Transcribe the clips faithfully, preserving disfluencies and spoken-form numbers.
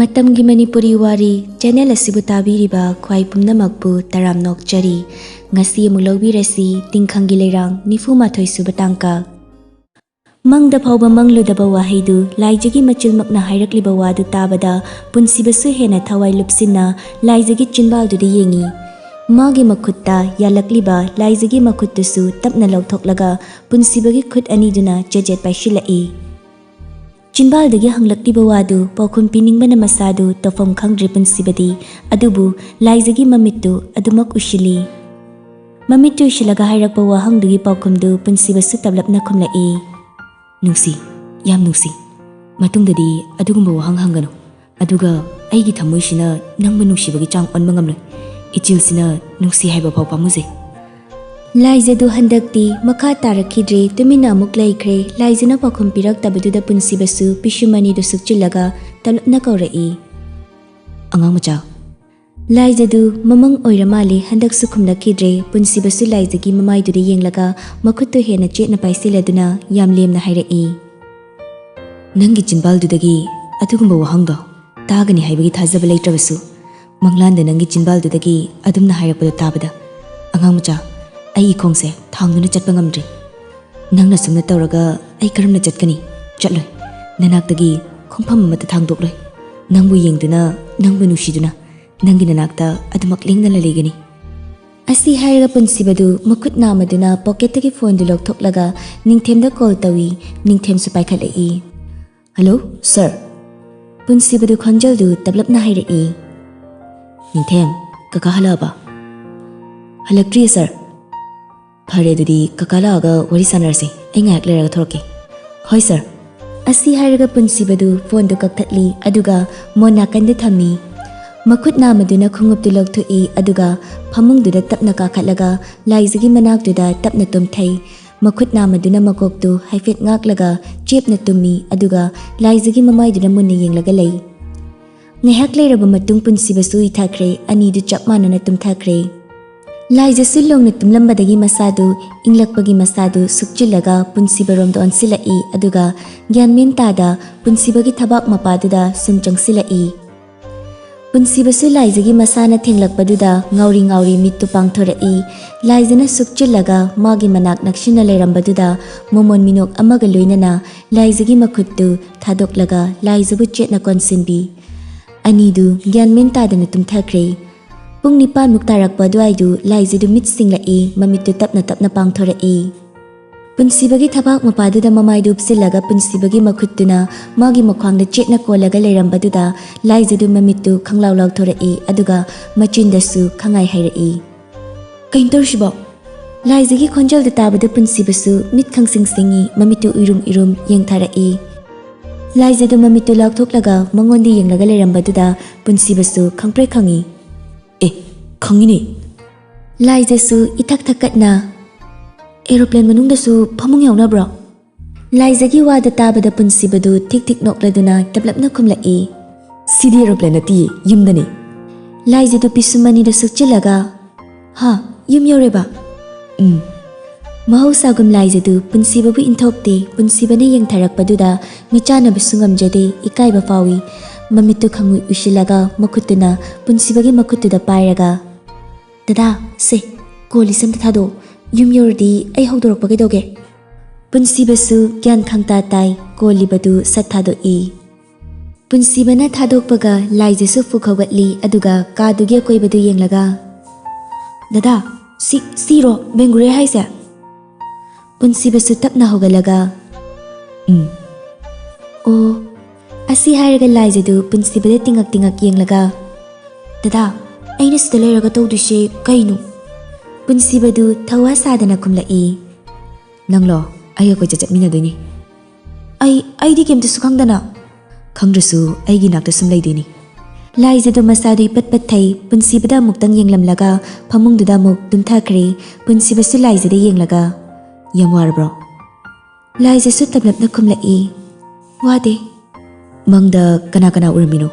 ꯃꯇꯝꯒꯤ ꯃꯅꯤꯄꯨꯔꯤ ꯋꯥꯔꯤ ꯆꯦꯅꯦꯜ ꯑꯁꯤꯕꯨ ꯇꯥꯕꯤꯔꯤꯕ ꯈ꯭ꯋꯥꯏ ꯄꯨꯝꯅꯃꯛꯄꯨ ꯇꯔꯥꯝꯅ ꯑꯣꯛꯆꯔꯤ꯫ ꯉꯁꯤ ꯑꯃꯨꯛ ꯂꯧꯕꯤꯔꯁꯤ ꯇꯤꯡꯈꯪꯒꯤ ꯂꯩꯔꯥꯡ ꯅꯤꯐꯨ ꯃꯥꯊꯣꯏ ꯁꯨꯕ ꯇꯥꯡꯀꯛ꯫ ꯃꯪꯗ ꯐꯥꯎꯕ ꯃꯪꯂꯨꯗꯕ ꯋꯥꯍꯩꯗꯨ ꯂꯥꯏꯖꯒꯤ ꯃꯆꯤꯜꯃꯛꯅ ꯍꯥꯏꯔꯛꯂꯤꯕ ꯋꯥꯗꯨ ꯇꯥꯕꯗ ꯄꯨꯟꯁꯤꯕꯁꯨ ꯍꯦꯟꯅ ꯊꯋꯥꯏ ꯂꯨꯞꯁꯤꯟꯅ ꯂꯥꯏꯖꯒꯤ ꯆꯤꯟꯕꯥꯜꯗꯨꯗ ꯌꯦꯡꯏ꯫ ꯃꯥꯒꯤ ꯃꯈꯨꯠꯇ ꯌꯥꯜꯂꯛꯂꯤꯕ ꯂꯥꯏꯖꯒꯤ ꯃꯈꯨꯠꯇꯨꯁꯨ ꯇꯞꯅ ꯂꯧꯊꯣꯛꯂꯒ ꯄꯨꯟꯁꯤꯕꯒꯤ ꯈꯨꯠ ꯑꯅꯤꯗꯨꯅ ꯆꯦꯖꯦꯠ ꯄꯥꯏꯁꯤꯜꯂꯛꯏ꯫ ꯆꯤꯟꯕꯥꯜꯗꯒꯤ ꯍꯪꯂꯛꯂꯤꯕ ꯋꯥꯗꯨ ꯄꯥꯎꯈꯨꯝ ꯄꯤꯅꯤꯡꯕꯅ ꯃꯁꯥꯗꯨ ꯇꯧꯐꯝ ꯈꯪꯗ꯭ꯔꯦ ꯄꯨꯟꯁꯤꯕꯗꯤ, ꯑꯗꯨꯕꯨ ꯂꯥꯏꯖꯒꯤ ꯃꯃꯤꯠꯇꯨ ꯑꯗꯨꯃꯛ ꯎꯏꯁꯤꯜꯂꯤ꯫ ꯃꯃꯤꯠꯇꯨ ꯎꯏꯁꯤꯜꯂꯒ ꯍꯥꯏꯔꯛꯄ ꯋꯥꯍꯪꯗꯨꯒꯤ ꯄꯥꯎꯈꯨꯝꯗꯨ ꯄꯨꯟꯁꯤꯕꯁꯨ ꯇꯞꯂꯞꯅ ꯈꯨꯝꯂꯛꯏ꯫ "ꯅꯨꯡꯁꯤ, ꯌꯥꯝ ꯅꯨꯡꯁꯤ꯫ ꯃꯇꯨꯡꯗꯗꯤ ꯑꯗꯨꯒꯨꯝꯕ ꯋꯥꯍꯪ ꯍꯪꯒꯅꯨ꯫ ꯑꯗꯨꯒ ꯑꯩꯒꯤ ꯊꯃꯣꯏꯁꯤꯅ ꯅꯪꯕꯨ ꯅꯨꯡꯁꯤꯕꯒꯤ ꯆꯥꯡ ꯑꯣꯟꯕ ꯉꯝꯂꯣꯏ꯫ ꯏꯆꯤꯜꯁꯤꯅ ꯅꯨꯡꯁꯤ ꯍꯥꯏꯕ ꯐꯥꯎ ꯄꯥꯝꯃꯨꯖꯩ꯫" ꯂꯥꯏꯖꯗꯨ ꯍꯟꯗꯛꯇꯤ ꯃꯈꯥ ꯇꯥꯔꯛꯈꯤꯗ꯭ꯔꯦ, ꯇꯨꯃꯤꯟꯅ ꯑꯃꯨꯛ ꯂꯩꯈ꯭ꯔꯦ꯫ ꯂꯥꯏꯖꯅ ꯄꯥꯎꯈꯨꯝ ꯄꯤꯔꯛꯇꯕꯗꯨꯗ ꯄꯨꯟꯁꯤꯕꯁꯨ ꯄꯤꯁꯨꯝ ꯑꯅꯤꯗꯨ ꯁꯨꯛꯆꯤꯜꯂꯒ ꯇꯞꯂꯞꯅ ꯀꯧꯔꯛꯏ꯫ "ꯑꯉꯥꯡ ꯃꯆꯥ꯫" ꯂꯥꯏꯖꯗꯨ ꯃꯃꯪ ꯑꯣꯏꯔ ꯃꯥꯜꯂꯦ, ꯍꯟꯗꯛꯁꯨ ꯈꯨꯝꯂꯛꯈꯤꯗ꯭ꯔꯦ꯫ ꯄꯨꯟꯁꯤꯕꯁꯨ ꯂꯥꯏꯖꯒꯤ ꯃꯃꯥꯏꯗꯨꯗ ꯌꯦꯡꯂꯒ ꯃꯈꯨꯠꯇꯨ ꯍꯦꯟꯅ ꯆꯦꯠꯅ ꯄꯥꯏꯁꯤꯜꯂꯗꯨꯅ ꯌꯥꯝ ꯂꯦꯝꯅ ꯍꯥꯏꯔꯛꯏ꯫ "ꯅꯪꯒꯤ ꯆꯤꯟꯕꯥꯜꯗꯨꯗꯒꯤ ꯑꯗꯨꯒꯨꯝꯕ ꯋꯥꯍꯪꯗꯣ ꯇꯥꯒꯅꯤ ꯍꯥꯏꯕꯒꯤ ꯊꯥꯖꯕ ꯂꯩꯇ꯭ꯔꯕꯁꯨ, ꯃꯪꯂꯥꯟꯗ ꯅꯪꯒꯤ ꯆꯤꯟꯕꯥꯜꯗꯨꯗꯒꯤ ꯑꯗꯨꯝꯅ ꯍꯥꯏꯔꯛꯄꯗꯣ ꯇꯥꯕꯗ, ꯑꯉꯥꯡ ꯃꯆꯥ, ꯑꯩꯒꯤ ꯈꯣꯡꯁꯦ ꯊꯥꯡꯗꯨꯅ ꯆꯠꯄ ꯉꯝꯗ꯭ꯔꯦ꯫ ꯅꯪꯅ ꯁꯨꯝꯅ ꯇꯧꯔꯒ ꯑꯩ ꯀꯔꯝꯅ ꯆꯠꯀꯅꯤ? ꯆꯠꯂꯣꯏ꯫ ꯅꯅꯥꯛꯇꯒꯤ ꯈꯣꯡꯐꯝ ꯑꯃꯠꯇ ꯊꯥꯡꯗꯣꯛꯂꯣꯏ꯫ ꯅꯪꯕꯨ ꯌꯦꯡꯗꯨꯅ, ꯅꯪꯕꯨ ꯅꯨꯡꯁꯤꯗꯨꯅ, ꯅꯪꯒꯤ ꯅꯅꯥꯛꯇ ꯑꯗꯨꯃꯛ ꯂꯦꯡꯗꯅ ꯂꯩꯒꯅꯤ꯫" ꯑꯁꯤ ꯍꯥꯏꯔꯒ ꯄꯨꯟꯁꯤꯕꯗꯨ ꯃꯈꯨꯠ ꯅꯥꯝꯃꯗꯨꯅ ꯄꯣꯀꯦꯠꯇꯒꯤ ꯐꯣꯟꯗꯨ ꯂꯧꯊꯣꯛꯂꯒ ꯅꯤꯡꯊꯦꯝꯗ ꯀꯣꯜ ꯇꯧꯏ꯫ ꯅꯤꯡꯊꯦꯝꯁꯨ ꯄꯥꯏꯈꯠꯂꯛꯏ꯫ "ꯍꯜꯂꯣ, ꯁꯥꯔ꯫" ꯄꯨꯟꯁꯤꯕꯗꯨ ꯈꯣꯟꯖꯦꯜꯗꯨ ꯇꯞꯂꯞꯅ ꯍꯥꯏꯔꯛꯏ꯫ "ꯅꯤꯡꯊꯦꯝ, ꯀꯀꯥ ꯍꯜꯂꯛꯑꯕ?" "ꯍꯜꯂꯛꯇ꯭ꯔꯤꯌꯦ, ꯁꯥꯔ꯫" "ꯐꯔꯦ, ꯑꯗꯨꯗꯤ ꯀꯀꯥ ꯂꯥꯛꯑꯒ ꯋꯥꯔꯤ ꯁꯥꯟꯅꯔꯁꯤ꯫ ꯑꯩ ꯉꯥꯏꯍꯥꯛ ꯂꯩꯔꯒ ꯊꯣꯔꯛꯀꯦ꯫" "ꯍꯣꯏ, ꯁꯥꯔ꯫" ꯑꯁꯤ ꯍꯥꯏꯔꯒ ꯄꯨꯟꯁꯤꯕꯗꯨ ꯐꯣꯟꯗꯨ ꯀꯛꯊꯠꯂꯤ, ꯑꯗꯨꯒ ꯃꯣꯟ ꯅꯥꯀꯟꯗ ꯊꯝꯃꯤ꯫ ꯃꯈꯨꯠ ꯅꯥꯝꯃꯗꯨꯅ ꯈꯣꯡꯎꯞꯇꯨ ꯂꯧꯊꯣꯛꯏ, ꯑꯗꯨꯒ ꯐꯃꯨꯡꯗꯨꯗ ꯇꯞꯅ ꯀꯥꯈꯠꯂꯒ ꯂꯥꯏꯖꯒꯤ ꯃꯅꯥꯛꯇꯨꯗ ꯇꯞꯅ ꯇꯨꯝꯊꯩ꯫ ꯃꯈꯨꯠ ꯅꯥꯝꯃꯗꯨꯅ ꯃꯀꯣꯛꯇꯨ ꯍꯥꯏꯐꯦꯠ ꯉꯥꯛꯂꯒ ꯆꯦꯞꯅ ꯇꯨꯝꯃꯤ, ꯑꯗꯨꯒ ꯂꯥꯏꯖꯒꯤ ꯃꯃꯥꯏꯗꯨꯅ ꯃꯨꯟꯅ ꯌꯦꯡꯂꯒ ꯂꯩ꯫ ꯉꯥꯏꯍꯥꯛ ꯂꯩꯔꯕ ꯃꯇꯨꯡ ꯄꯨꯟꯁꯤꯕꯁꯨ ꯎꯏꯊꯈ꯭ꯔꯦ, ꯑꯅꯤꯗꯨ ꯆꯞ ꯃꯥꯟꯅꯅ ꯇꯨꯝꯊꯈ꯭ꯔꯦ꯫ ꯂꯥꯏꯖꯁꯨ ꯂꯣꯡꯅ ꯇꯨꯝꯂꯝꯕꯗꯒꯤ ꯃꯁꯥꯗꯨ ꯏꯪꯂꯛꯄꯒꯤ ꯃꯁꯥꯗꯨ ꯁꯨꯛꯆꯤꯜꯂꯒ ꯄꯨꯟꯁꯤꯕꯔꯣꯝꯗ ꯑꯣꯟꯁꯤꯜꯂꯛꯏ, ꯑꯗꯨꯒ ꯒ꯭ꯌꯥꯟ ꯃꯦꯟ ꯇꯥꯗ ꯄꯨꯟꯁꯤꯕꯒꯤ ꯊꯕꯥꯛ ꯃꯄꯥꯗꯨꯗ ꯁꯨꯝ ꯆꯪꯁꯤꯜꯂꯛꯏ꯫ ꯄꯨꯟꯁꯤꯕꯁꯨ ꯂꯥꯏꯖꯒꯤ ꯃꯁꯥꯅ ꯊꯦꯡꯂꯛꯄꯗꯨꯗ ꯉꯥꯎꯔꯤ ꯉꯥꯎꯔꯤ ꯃꯤꯠꯇꯨ ꯄꯥꯡꯊꯣꯔꯛꯏ꯫ ꯂꯥꯏꯖꯅ ꯁꯨꯛꯆꯤꯜꯂꯒ ꯃꯥꯒꯤ ꯃꯅꯥꯛ ꯅꯛꯁꯤꯟꯅ ꯂꯩꯔꯝꯕꯗꯨꯗ ꯃꯣꯃꯣꯟ ꯃꯤꯅꯣꯛ ꯑꯃꯒ ꯂꯣꯏꯅꯅ ꯂꯥꯏꯖꯒꯤ ꯃꯈꯨꯠꯇꯨ ꯊꯥꯗꯣꯛꯂꯒ ꯂꯥꯏꯖꯕꯨ ꯆꯦꯠꯅ ꯀꯣꯟꯁꯤꯟꯕꯤ꯫ ꯑꯅꯤꯗꯨ ꯒ꯭ꯌꯥꯟ ꯃꯦꯟ ꯇꯥꯗꯅ ꯇꯨꯝꯊꯈ꯭ꯔꯦ꯫ ꯄꯨꯡ ꯅꯤꯄꯥꯟꯃꯨꯛ ꯇꯥꯔꯛꯄ ꯑꯗꯨꯋꯥꯏꯗꯨ ꯂꯥꯏꯖꯗꯨ ꯃꯤꯠ ꯁꯤꯡꯂꯛꯏ, ꯃꯃꯤꯠꯇꯨ ꯇꯞꯅ ꯇꯞꯅ ꯄꯥꯡꯊꯣꯔꯛꯏ꯫ ꯄꯨꯟꯁꯤꯕꯒꯤ ꯊꯕꯥꯛ ꯃꯄꯥꯗꯨꯗ ꯃꯃꯥꯏꯗꯨ ꯎꯞꯁꯤꯜꯂꯒ ꯄꯨꯟꯁꯤꯕꯒꯤ ꯃꯈꯨꯠꯇꯨꯅ ꯃꯥꯒꯤ ꯃꯈ꯭ꯋꯥꯡꯗ ꯆꯦꯠꯅ ꯀꯣꯜꯂꯒ ꯂꯩꯔꯝꯕꯗꯨꯗ ꯂꯥꯏꯖꯗꯨ ꯃꯃꯤꯠꯇꯨ ꯈꯪꯂꯥꯎ ꯂꯥꯎꯊꯣꯔꯛꯏ, ꯑꯗꯨꯒ ꯃꯆꯤꯟꯗꯁꯨ ꯈꯪꯍꯥꯏ ꯍꯥꯏꯔꯛꯏ꯫ "ꯀꯩꯅꯣ ꯇꯧꯔꯤꯁꯤꯕꯣ?" ꯂꯥꯏꯖꯒꯤ ꯈꯣꯟꯖꯦꯜꯗꯨ ꯇꯥꯕꯗ ꯄꯨꯟꯁꯤꯕꯁꯨ ꯃꯤꯠ ꯈꯪꯁꯤꯡ ꯁꯤꯡꯉꯤ, ꯃꯃꯤꯠꯇꯨ ꯎꯏꯔꯨꯝ ꯎꯏꯔꯨꯝ ꯌꯦꯡꯊꯔꯛꯏ꯫ ꯂꯥꯏꯖꯗꯨ ꯃꯃꯤꯠꯇꯨ ꯂꯥꯎꯊꯣꯛꯂꯒ ꯃꯉꯣꯟꯗ ꯌꯦꯡꯂꯒ ꯂꯩꯔꯝꯕꯗꯨꯗ ꯄꯨꯟꯁꯤꯕꯁꯨ ꯈꯪꯄ꯭ꯔꯦꯛ ꯈꯪꯉꯤ꯫ "ꯑꯦ, ꯈꯪꯉꯤꯅꯦ!" ꯂꯥꯏꯖꯁꯨ ꯏꯊꯛ ꯊꯛꯀꯠꯅ, "ꯑꯦꯔꯣꯄ꯭ꯂꯦꯟ ꯃꯅꯨꯡꯗꯁꯨ ꯐꯃꯨꯡ ꯌꯥꯎꯅꯕ꯭ꯔꯣ?" ꯂꯥꯏꯖꯒꯤ ꯋꯥꯗ ꯇꯥꯕꯗ ꯄꯨꯟꯁꯤꯕꯗꯨ ꯊꯤꯛ ꯊꯤꯛ ꯅꯣꯛꯂꯗꯨꯅ ꯇꯞꯂꯞꯅ ꯈꯨꯝꯂꯛꯏ꯫ "ꯁꯤꯗꯤ ꯑꯦꯔꯣꯄ꯭ꯂꯦꯟ ꯅꯠꯇꯤꯌꯦ, ꯌꯨꯝꯗꯅꯦ!" ꯂꯥꯏꯖꯗꯨ ꯄꯤꯁꯨꯝ ꯑꯅꯤꯗꯨ ꯁꯨꯛꯆꯤꯜꯂꯒ, "ꯍꯥ, ꯌꯨꯝ ꯌꯧꯔꯦꯕ?" "ꯎꯝ꯫" ꯃꯍꯧꯁꯥꯒꯨꯝ ꯂꯥꯏꯖꯗꯨ ꯄꯨꯟꯁꯤꯕꯕꯨ ꯏꯟꯊꯣꯛꯇꯦ꯫ ꯄꯨꯟꯁꯤꯕꯅ ꯌꯦꯡꯊꯔꯛꯄꯗꯨꯗ ꯃꯤꯆꯥꯟꯅꯕꯁꯨ ꯉꯝꯖꯗꯦ, ꯏꯀꯥꯏꯕ ꯐꯥꯎꯏ꯫ ꯃꯃꯤꯠꯇꯨ ꯈꯪꯎꯏ ꯎꯏꯁꯤꯜꯂꯒ ꯃꯈꯨꯠꯇꯨꯅ ꯄꯨꯟꯁꯤꯕꯒꯤ ꯃꯈꯨꯠꯇꯨꯗ ꯄꯥꯏꯔꯒ, "ꯗꯗꯥ, ꯁꯦ, ꯀꯣꯜꯂꯤꯁꯦ ꯑꯝꯇ ꯊꯥꯗꯣꯛꯑꯣ꯫ ꯌꯨꯝ ꯌꯧꯔꯗꯤ ꯑꯩ ꯍꯧꯗꯣꯔꯛꯄ ꯀꯩꯗꯧꯒꯦ?" ꯄꯨꯟꯁꯤꯕꯁꯨ ꯒ꯭ꯌꯥꯟ ꯈꯪꯇꯥ ꯇꯥꯏ, ꯀꯣꯜꯂꯤꯕꯗꯨ ꯁꯠ ꯊꯥꯗꯣꯛꯏ꯫ ꯄꯨꯟꯁꯤꯕꯅ ꯊꯥꯗꯣꯛꯄꯒ ꯂꯥꯏꯖꯁꯨ ꯐꯨꯛ ꯍꯧꯒꯠꯂꯤ, ꯑꯗꯨꯒ ꯀꯥꯗꯨꯒꯤ ꯑꯀꯣꯏꯕꯗꯨ ꯌꯦꯡꯂꯒ, "ꯗꯗꯥ, ꯁꯤ, ꯁꯤꯔꯣ ꯕꯦꯡꯒꯨꯔꯦ ꯍꯥꯏꯁꯦ?" ꯄꯨꯟꯁꯤꯕꯁꯨ ꯇꯞꯅ ꯍꯧꯒꯠꯂꯒ, "ꯎꯝ꯫" "ꯑꯣ꯫" ꯑꯁꯤ ꯍꯥꯏꯔꯒ ꯂꯥꯏꯖꯗꯨ ꯄꯨꯟꯁꯤꯕꯗ ꯇꯤꯡꯉꯛ ꯇꯤꯡꯉꯛ ꯌꯦꯡꯂꯒ, "ꯗꯗꯥ, ꯑꯩꯅ ꯁꯤꯗ ꯂꯩꯔꯒ ꯇꯧꯗꯣꯏꯁꯦ ꯀꯩꯅꯣ?" ꯄꯨꯟꯁꯤꯕꯗꯨ ꯊꯧꯋꯥ ꯁꯥꯗꯅ ꯈꯨꯝꯂꯛꯏ꯫ "ꯅꯪꯂꯣ? ꯑꯩꯒ ꯀꯣꯏꯆꯠ ꯆꯠꯃꯤꯟꯅꯗꯣꯏꯅꯤ꯫" "ꯑꯩ, ꯑꯩꯗꯤ ꯀꯩꯝꯇꯁꯨ ꯈꯪꯗꯅ꯫" "ꯈꯪꯗ꯭ꯔꯁꯨ ꯑꯩꯒꯤ ꯅꯥꯛꯇ ꯁꯨꯝ ꯂꯩꯗꯣꯏꯅꯤ꯫" ꯂꯥꯏꯖꯗꯨ ꯃꯁꯥꯗꯨ ꯏꯄꯠ ꯄꯠꯊꯩ, ꯄꯨꯟꯁꯤꯕꯗ ꯑꯃꯨꯛꯇꯪ ꯌꯦꯡꯂꯝꯂꯒ ꯐꯃꯨꯡꯗꯨꯗ ꯑꯃꯨꯛ ꯇꯨꯝꯊꯈ꯭ꯔꯦ꯫ ꯄꯨꯟꯁꯤꯕꯁꯨ ꯂꯥꯏꯖꯗ ꯌꯦꯡꯂꯒ, "ꯌꯥꯝ ꯋꯥꯔꯕ꯭ꯔꯣ?" ꯂꯥꯏꯖꯁꯨ ꯇꯞꯂꯞꯅ ꯈꯨꯝꯂꯛꯏ, "ꯋꯥꯗꯦ꯫" "ꯃꯪꯗ ꯀꯅꯥ ꯀꯅꯥ ꯎꯔꯝꯃꯤꯅꯣ?"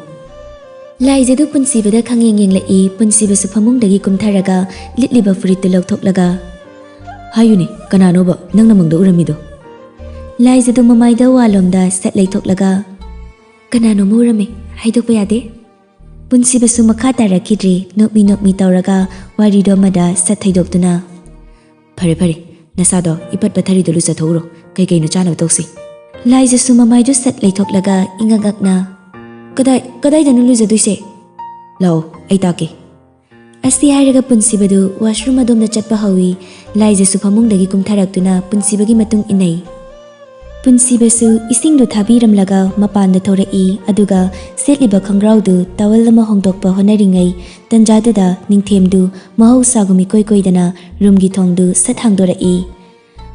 ꯂꯥꯏꯖꯗꯨ ꯄꯨꯟꯁꯤꯕꯗ ꯈꯪꯌꯦꯡ ꯌꯦꯡꯂꯛꯏ꯫ ꯄꯨꯟꯁꯤꯕꯁꯨ ꯐꯃꯨꯡꯗꯒꯤ ꯀꯨꯝꯊꯔꯒ ꯂꯤꯠꯂꯤꯕ ꯐꯨꯔꯤꯠꯇꯨ ꯂꯧꯊꯣꯛꯂꯒ, "ꯍꯥꯏꯌꯨꯅꯦ, ꯀꯅꯥꯅꯣꯕ ꯅꯪꯅ ꯃꯪꯗ ꯎꯔꯝꯃꯤꯗꯣ?" ꯂꯥꯏꯖꯗꯨ ꯃꯃꯥꯏꯗ ꯋꯥꯂꯣꯝꯗ ꯁꯠ ꯂꯩꯊꯣꯛꯂꯒ, "ꯀꯅꯥꯅꯣꯝꯃ ꯎꯔꯝꯃꯦ, ꯍꯥꯏꯗꯣꯛꯄ ꯌꯥꯗꯦ?" ꯄꯨꯟꯁꯤꯕꯁꯨ ꯃꯈꯥ ꯇꯥꯔꯛꯈꯤꯗ꯭ꯔꯤ꯫ ꯅꯣꯛꯃꯤ ꯅꯣꯛꯃꯤ ꯇꯧꯔꯒ ꯋꯥꯔꯤꯗꯣ ꯑꯃꯗ ꯁꯠ ꯊꯩꯗꯣꯛꯇꯨꯅ, "ꯐꯔꯦ ꯐꯔꯦ, ꯅꯁꯥꯗꯣ ꯏꯄꯠ ꯄꯠꯊꯔꯤꯗꯣ ꯂꯨꯖꯊꯣꯛꯎꯔꯣ, ꯀꯩ ꯀꯩꯅꯣ ꯆꯥꯅꯕ ꯇꯧꯁꯤ꯫" ꯂꯥꯏꯖꯁꯨ ꯃꯃꯥꯏꯗꯨ ꯁꯠ ꯂꯩꯊꯣꯛꯂꯒ ꯏꯉꯛ ꯉꯛꯅ, "ꯀꯗꯥꯏ, ꯀꯗꯥꯏꯗꯅꯣ ꯂꯨꯖꯗꯣꯏꯁꯦ?" "ꯂꯥꯛꯑꯣ, ꯑꯩ ꯇꯥꯛꯀꯦ꯫" ꯑꯁꯤ ꯍꯥꯏꯔꯒ ꯄꯨꯟꯁꯤꯕꯗꯨ ꯋꯥꯁꯔꯨꯝ ꯑꯗꯣꯝꯗ ꯆꯠꯄ ꯍꯧꯏ꯫ ꯂꯥꯏꯖꯁꯨ ꯐꯃꯨꯡꯗꯒꯤ ꯀꯨꯝꯊꯔꯛꯇꯨꯅ ꯄꯨꯟꯁꯤꯕꯒꯤ ꯃꯇꯨꯡ ꯏꯟꯅꯩ꯫ ꯄꯨꯟꯁꯤꯕꯁꯨ ꯏꯁꯤꯡꯗꯨ ꯊꯥꯕꯤꯔꯝꯂꯒ ꯃꯄꯥꯟꯗ ꯊꯣꯔꯛꯏ, ꯑꯗꯨꯒ ꯁꯦꯠꯂꯤꯕ ꯈꯣꯡꯒ꯭ꯔꯥꯎꯗꯨ ꯇꯥꯋꯦꯜ ꯑꯃ ꯍꯣꯡꯗꯣꯛꯄ ꯍꯣꯠꯅꯔꯤꯉꯩ ꯇꯟꯖꯥꯗꯨꯗ ꯅꯤꯡꯊꯦꯝꯗꯨ ꯃꯍꯧꯁꯥꯒꯨꯝ ꯏꯀꯣꯏ ꯀꯣꯏꯗꯅ ꯔꯨꯝꯒꯤ ꯊꯣꯡꯗꯨ ꯁꯠ ꯍꯥꯡꯗꯣꯔꯛꯏ꯫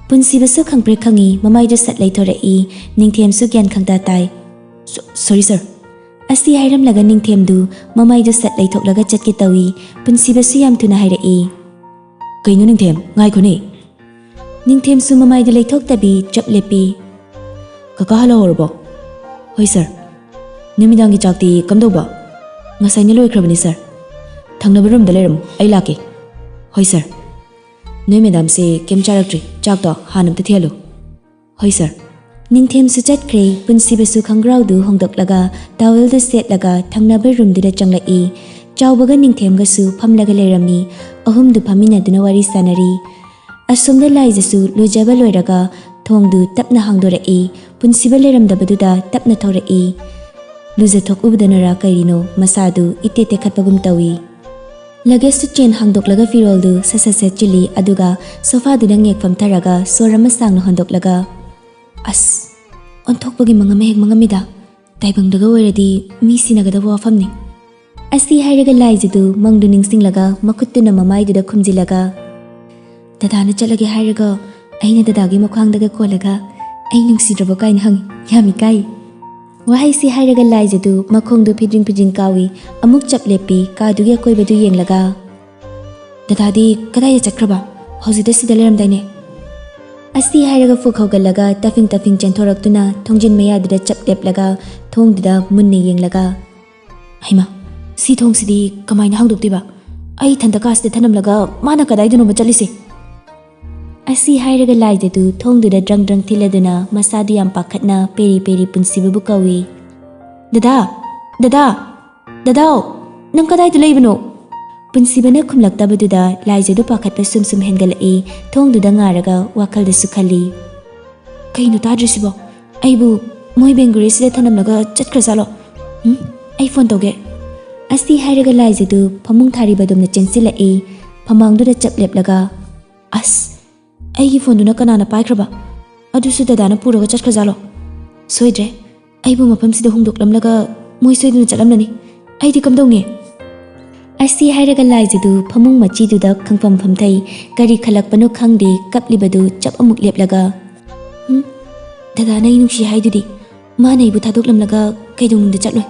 ꯄꯨꯟꯁꯤꯕꯁꯨ ꯈꯪꯄ꯭ꯔꯦꯛ ꯈꯪꯏ, ꯃꯃꯥꯏꯗꯨ ꯁꯠ ꯂꯩꯊꯣꯔꯛꯏ꯫ ꯅꯤꯡꯊꯦꯝꯁꯨ ꯒ꯭ꯌꯥꯟ ꯈꯪꯇꯥ ꯇꯥꯏ꯫ "ꯁꯣ-, sorry sir꯫" ꯑꯁꯤ ꯍꯥꯏꯔꯝꯂꯒ ꯅꯤꯡꯊꯦꯝꯗꯨ ꯃꯃꯥꯏꯗꯨ ꯁꯠ ꯂꯩꯊꯣꯛꯂꯒ ꯆꯠꯀꯦ ꯇꯧꯏ꯫ ꯄꯨꯟꯁꯤꯕꯁꯨ ꯌꯥꯝ ꯊꯨꯅ ꯍꯥꯏꯔꯛꯏ꯫ "ꯀꯩꯅꯣ ꯅꯤꯡꯊꯦꯝ, ꯉꯥꯏꯈꯣꯅꯦ꯫" ꯅꯤꯡꯊꯦꯝꯁꯨ ꯃꯃꯥꯏꯗꯨ ꯂꯩꯊꯣꯛꯇꯕꯤ ꯆꯞ ꯂꯦꯞꯄꯤ꯫ "ꯀꯀꯥ ꯍꯜꯂꯛꯍꯧꯔꯕꯣ?" "ꯍꯣꯏ sir꯫" "ꯅꯨꯃꯤꯗꯥꯡꯒꯤ ꯆꯥꯛꯇꯤ ꯀꯝꯗꯧꯕ?" "ꯉꯁꯥꯏꯅ ꯂꯣꯏꯈ꯭ꯔꯕꯅꯤ sir꯫" "ꯊꯪꯅꯕ ꯔꯨꯝꯗ ꯂꯩꯔꯝꯃꯨ, ꯑꯩ ꯂꯥꯛꯀꯦ꯫" "ꯍꯣꯏ sir꯫" "ꯅꯣꯏ ꯃꯦꯗꯥꯝꯁꯦ ꯀꯩꯝ ꯆꯥꯔꯛꯇ꯭ꯔꯤ, ꯆꯥꯛꯇꯣ ꯍꯥꯟꯅ ꯑꯝꯇ ꯊꯤꯍꯜꯂꯨ꯫" "ꯍꯣꯏ sir꯫" ꯅꯤꯡꯊꯦꯝꯁꯨ ꯆꯠꯈ꯭ꯔꯦ꯫ ꯄꯨꯟꯁꯤꯕꯁꯨ ꯈꯣꯡꯒ꯭ꯔꯥꯎꯗꯨ ꯍꯣꯡꯗꯣꯛꯂꯒ ꯇꯥꯋꯦꯜꯗꯨ ꯁꯦꯠꯂꯒ ꯊꯪꯅꯕ ꯔꯨꯝꯗꯨꯗ ꯆꯪꯂꯛꯏ꯫ ꯆꯥꯎꯕꯒ ꯅꯤꯡꯊꯦꯝꯒꯁꯨ ꯐꯝꯂꯒ ꯂꯩꯔꯝꯃꯤ꯫ ꯑꯍꯨꯝꯗꯨ ꯐꯝꯃꯤꯟꯅꯗꯨꯅ ꯋꯥꯔꯤ ꯁꯥꯟꯅꯔꯤ꯫ ꯑꯁꯣꯝꯗ ꯂꯥꯏꯖꯁꯨ ꯂꯨꯖꯕ ꯂꯣꯏꯔꯒ ꯊꯣꯡꯗꯨ ꯇꯞꯅ ꯍꯥꯡꯗꯣꯔꯛꯏ꯫ ꯄꯨꯟꯁꯤꯕ ꯂꯩꯔꯝꯗꯕꯗꯨꯗ ꯇꯞꯅ ꯊꯣꯔꯛꯏ꯫ ꯂꯨꯖꯊꯣꯛꯎꯕꯗꯅꯔ ꯀꯔꯤꯅꯣ ꯃꯁꯥꯗꯨ ꯏꯇꯦ ꯇꯦꯈꯠꯄꯒꯨꯝ ꯇꯧꯏ꯫ ꯂꯒꯦꯖꯇꯨ ꯆꯦꯟ ꯍꯥꯡꯗꯣꯛꯂꯒ ꯐꯤꯔꯣꯜꯗꯨ ꯁꯠ ꯁꯠ ꯁꯦꯠꯆꯤꯜꯂꯤ, ꯑꯗꯨꯒ ꯁꯣꯐꯥꯗꯨꯗ ꯉꯦꯛ ꯐꯝꯊꯔꯒ ꯁꯣꯔ ꯑꯃ ꯁꯥꯡꯅ ꯍꯣꯟꯗꯣꯛꯂꯒ, "ꯑꯁ, ꯑꯣꯟꯊꯣꯛꯄꯒꯤ ꯃꯪ ꯑꯃ ꯍꯦꯛ ꯃꯪꯉꯝꯃꯤꯗ꯫ ꯇꯥꯏꯕꯪꯗꯒ ꯑꯣꯏꯔꯗꯤ ꯃꯤ ꯁꯤꯅꯒꯗꯕ ꯋꯥꯐꯝꯅꯤ꯫" ꯑꯁꯤ ꯍꯥꯏꯔꯒ ꯂꯥꯏꯖꯗꯨ ꯃꯪꯗꯨ ꯅꯤꯡꯁꯤꯡꯂꯒ ꯃꯈꯨꯠꯇꯨꯅ ꯃꯃꯥꯏꯗꯨꯗ ꯈꯨꯝꯖꯤꯜꯂꯒ, "ꯗꯗꯥꯅ ꯆꯠꯂꯒꯦ ꯍꯥꯏꯔꯒ ꯑꯩꯅ ꯗꯗꯥꯒꯤ ꯃꯈ꯭ꯋꯥꯡꯗꯒ ꯀꯣꯜꯂꯒ ꯑꯩ ꯅꯨꯡꯁꯤꯗ꯭ꯔꯕꯣ ꯀꯥꯏꯅ ꯍꯪꯉꯤ꯫ ꯌꯥꯝ ꯏꯀꯥꯏ꯫" ꯋꯥꯍꯩꯁꯤ ꯍꯥꯏꯔꯒ ꯂꯥꯏꯖꯗꯨ ꯃꯈꯣꯡꯗꯨ ꯐꯤꯗ꯭ꯔꯤꯡ ꯐꯤꯗ꯭ꯔꯤꯡ ꯀꯥꯎꯏ꯫ ꯑꯃꯨꯛ ꯆꯞ ꯂꯦꯞꯄꯤ, ꯀꯥꯗꯨꯒꯤ ꯑꯀꯣꯏꯕꯗꯨ ꯌꯦꯡꯂꯒ, "ꯗꯗꯥꯗꯤ ꯀꯗꯥꯏꯗ ꯆꯠꯈ꯭ꯔꯕ? ꯍꯧꯖꯤꯛꯇ ꯁꯤꯗ ꯂꯩꯔꯝꯗꯥꯏꯅꯦ?" ꯑꯁꯤ ꯍꯥꯏꯔꯒ ꯐꯨꯛ ꯍꯧꯒꯠꯂꯒ ꯇꯐꯤꯡ ꯇꯐꯤꯡ ꯆꯦꯟꯊꯣꯔꯛꯇꯨꯅ ꯊꯣꯡꯖꯤꯟ ꯃꯌꯥꯗꯨꯗ ꯆꯞ ꯂꯦꯞꯂꯒ ꯊꯣꯡꯗꯨꯗ ꯃꯨꯟꯅ ꯌꯦꯡꯂꯒ, "ꯍꯩꯃꯥ, "ꯁꯤ ꯊꯣꯡꯁꯤꯗꯤ ꯀꯃꯥꯏꯅ ꯍꯥꯡꯗꯣꯛꯇꯣꯏꯕ? ꯑꯩ ꯏꯊꯟꯇ ꯀꯥꯁꯤꯗ ꯊꯅꯝꯂꯒ ꯃꯥꯅ ꯀꯗꯥꯏꯗꯅꯣꯕ ꯆꯠꯂꯤꯁꯦ?" ꯑꯁꯤ ꯍꯥꯏꯔꯒ ꯂꯥꯏꯖꯗꯨ ꯊꯣꯡꯗꯨꯗ ꯗ꯭ꯔꯪ ꯗ꯭ꯔꯪ ꯊꯤꯜꯂꯗꯨꯅ ꯃꯁꯥꯗꯨ ꯌꯥꯝ ꯄꯥꯈꯠꯅ ꯄꯦꯔꯤ ꯄꯦꯔꯤ ꯄꯨꯟꯁꯤꯕꯕꯨ ꯀꯧꯏ꯫ "ꯗꯗꯥ! ꯗꯗꯥ! ꯗꯗꯥꯎ! ꯅꯪ ꯀꯗꯥꯏꯗ ꯂꯩꯕꯅꯣ?" ꯄꯨꯟꯁꯤꯕꯅ ꯈꯨꯝꯂꯛꯇꯕꯗꯨꯗ ꯂꯥꯏꯖꯗꯨ ꯄꯥꯈꯠꯄ ꯁꯨꯝ ꯁꯨꯝ ꯍꯦꯟꯒꯠꯂꯛꯏ꯫ ꯊꯣꯡꯗꯨꯗ ꯉꯥꯔꯒ ꯋꯥꯈꯜꯗꯁꯨ ꯈꯜꯂꯤ, "ꯀꯩꯅꯣ ꯇꯥꯗ꯭ꯔꯤꯁꯤꯕꯣ? ꯑꯩꯕꯨ ꯃꯣꯏ ꯕꯦꯡꯒꯨꯔꯤꯁꯤꯗ ꯊꯅꯝꯂꯒ ꯆꯠꯈ꯭ꯔꯖꯥꯠꯂꯣ? ꯎꯝ, ꯑꯩ ꯐꯣꯟ ꯇꯧꯒꯦ꯫" ꯑꯁꯤ ꯍꯥꯏꯔꯒ ꯂꯥꯏꯖꯗꯨ ꯐꯃꯨꯡ ꯊꯥꯔꯤꯕꯗꯣꯝꯗ ꯆꯦꯟꯁꯤꯜꯂꯛꯏ꯫ ꯐꯃꯥꯡꯗꯨꯗ ꯆꯞ ꯂꯦꯞꯂꯒ, "ꯑꯁ, ꯑꯩꯒꯤ ꯐꯣꯟꯗꯨꯅ ꯀꯅꯥꯅ ꯄꯥꯏꯈ꯭ꯔꯕ? ꯑꯗꯨꯁꯨ ꯗꯗꯥꯅ ꯄꯨꯔꯒ ꯆꯠꯈ꯭ꯔꯖꯥꯠꯂꯣ? ꯁꯣꯏꯗ꯭ꯔꯦ, ꯑꯩꯕꯨ ꯃꯐꯝꯁꯤꯗ ꯍꯨꯟꯗꯣꯛꯂꯝꯂꯒ ꯃꯣꯏ ꯁꯣꯏꯗꯅ ꯆꯠꯂꯝꯂꯅꯤ꯫ ꯑꯩꯗꯤ ꯀꯝꯗꯧꯅꯤ?" ꯑꯁꯤ ꯍꯥꯏꯔꯒ ꯂꯥꯏꯖꯗꯨ ꯐꯃꯨꯡ ꯃꯆꯤꯗꯨꯗ ꯈꯪꯐꯝ ꯐꯝꯊꯩ꯫ ꯀꯔꯤ ꯈꯜꯂꯛꯄꯅꯣ ꯈꯪꯗꯦ, ꯀꯞꯂꯤꯕꯗꯨ ꯆꯞ ꯑꯃꯨꯛ ꯂꯦꯞꯂꯒ, "ꯍꯨꯝ, ꯗꯗꯥꯅ ꯑꯩ ꯅꯨꯡꯁꯤ ꯍꯥꯏꯗꯨꯗꯤ꯫ ꯃꯥꯅ ꯑꯩꯕꯨ ꯊꯥꯗꯣꯛꯂꯝꯂꯒ ꯀꯩꯗꯧꯅꯨꯡꯗ ꯆꯠꯂꯣꯏ꯫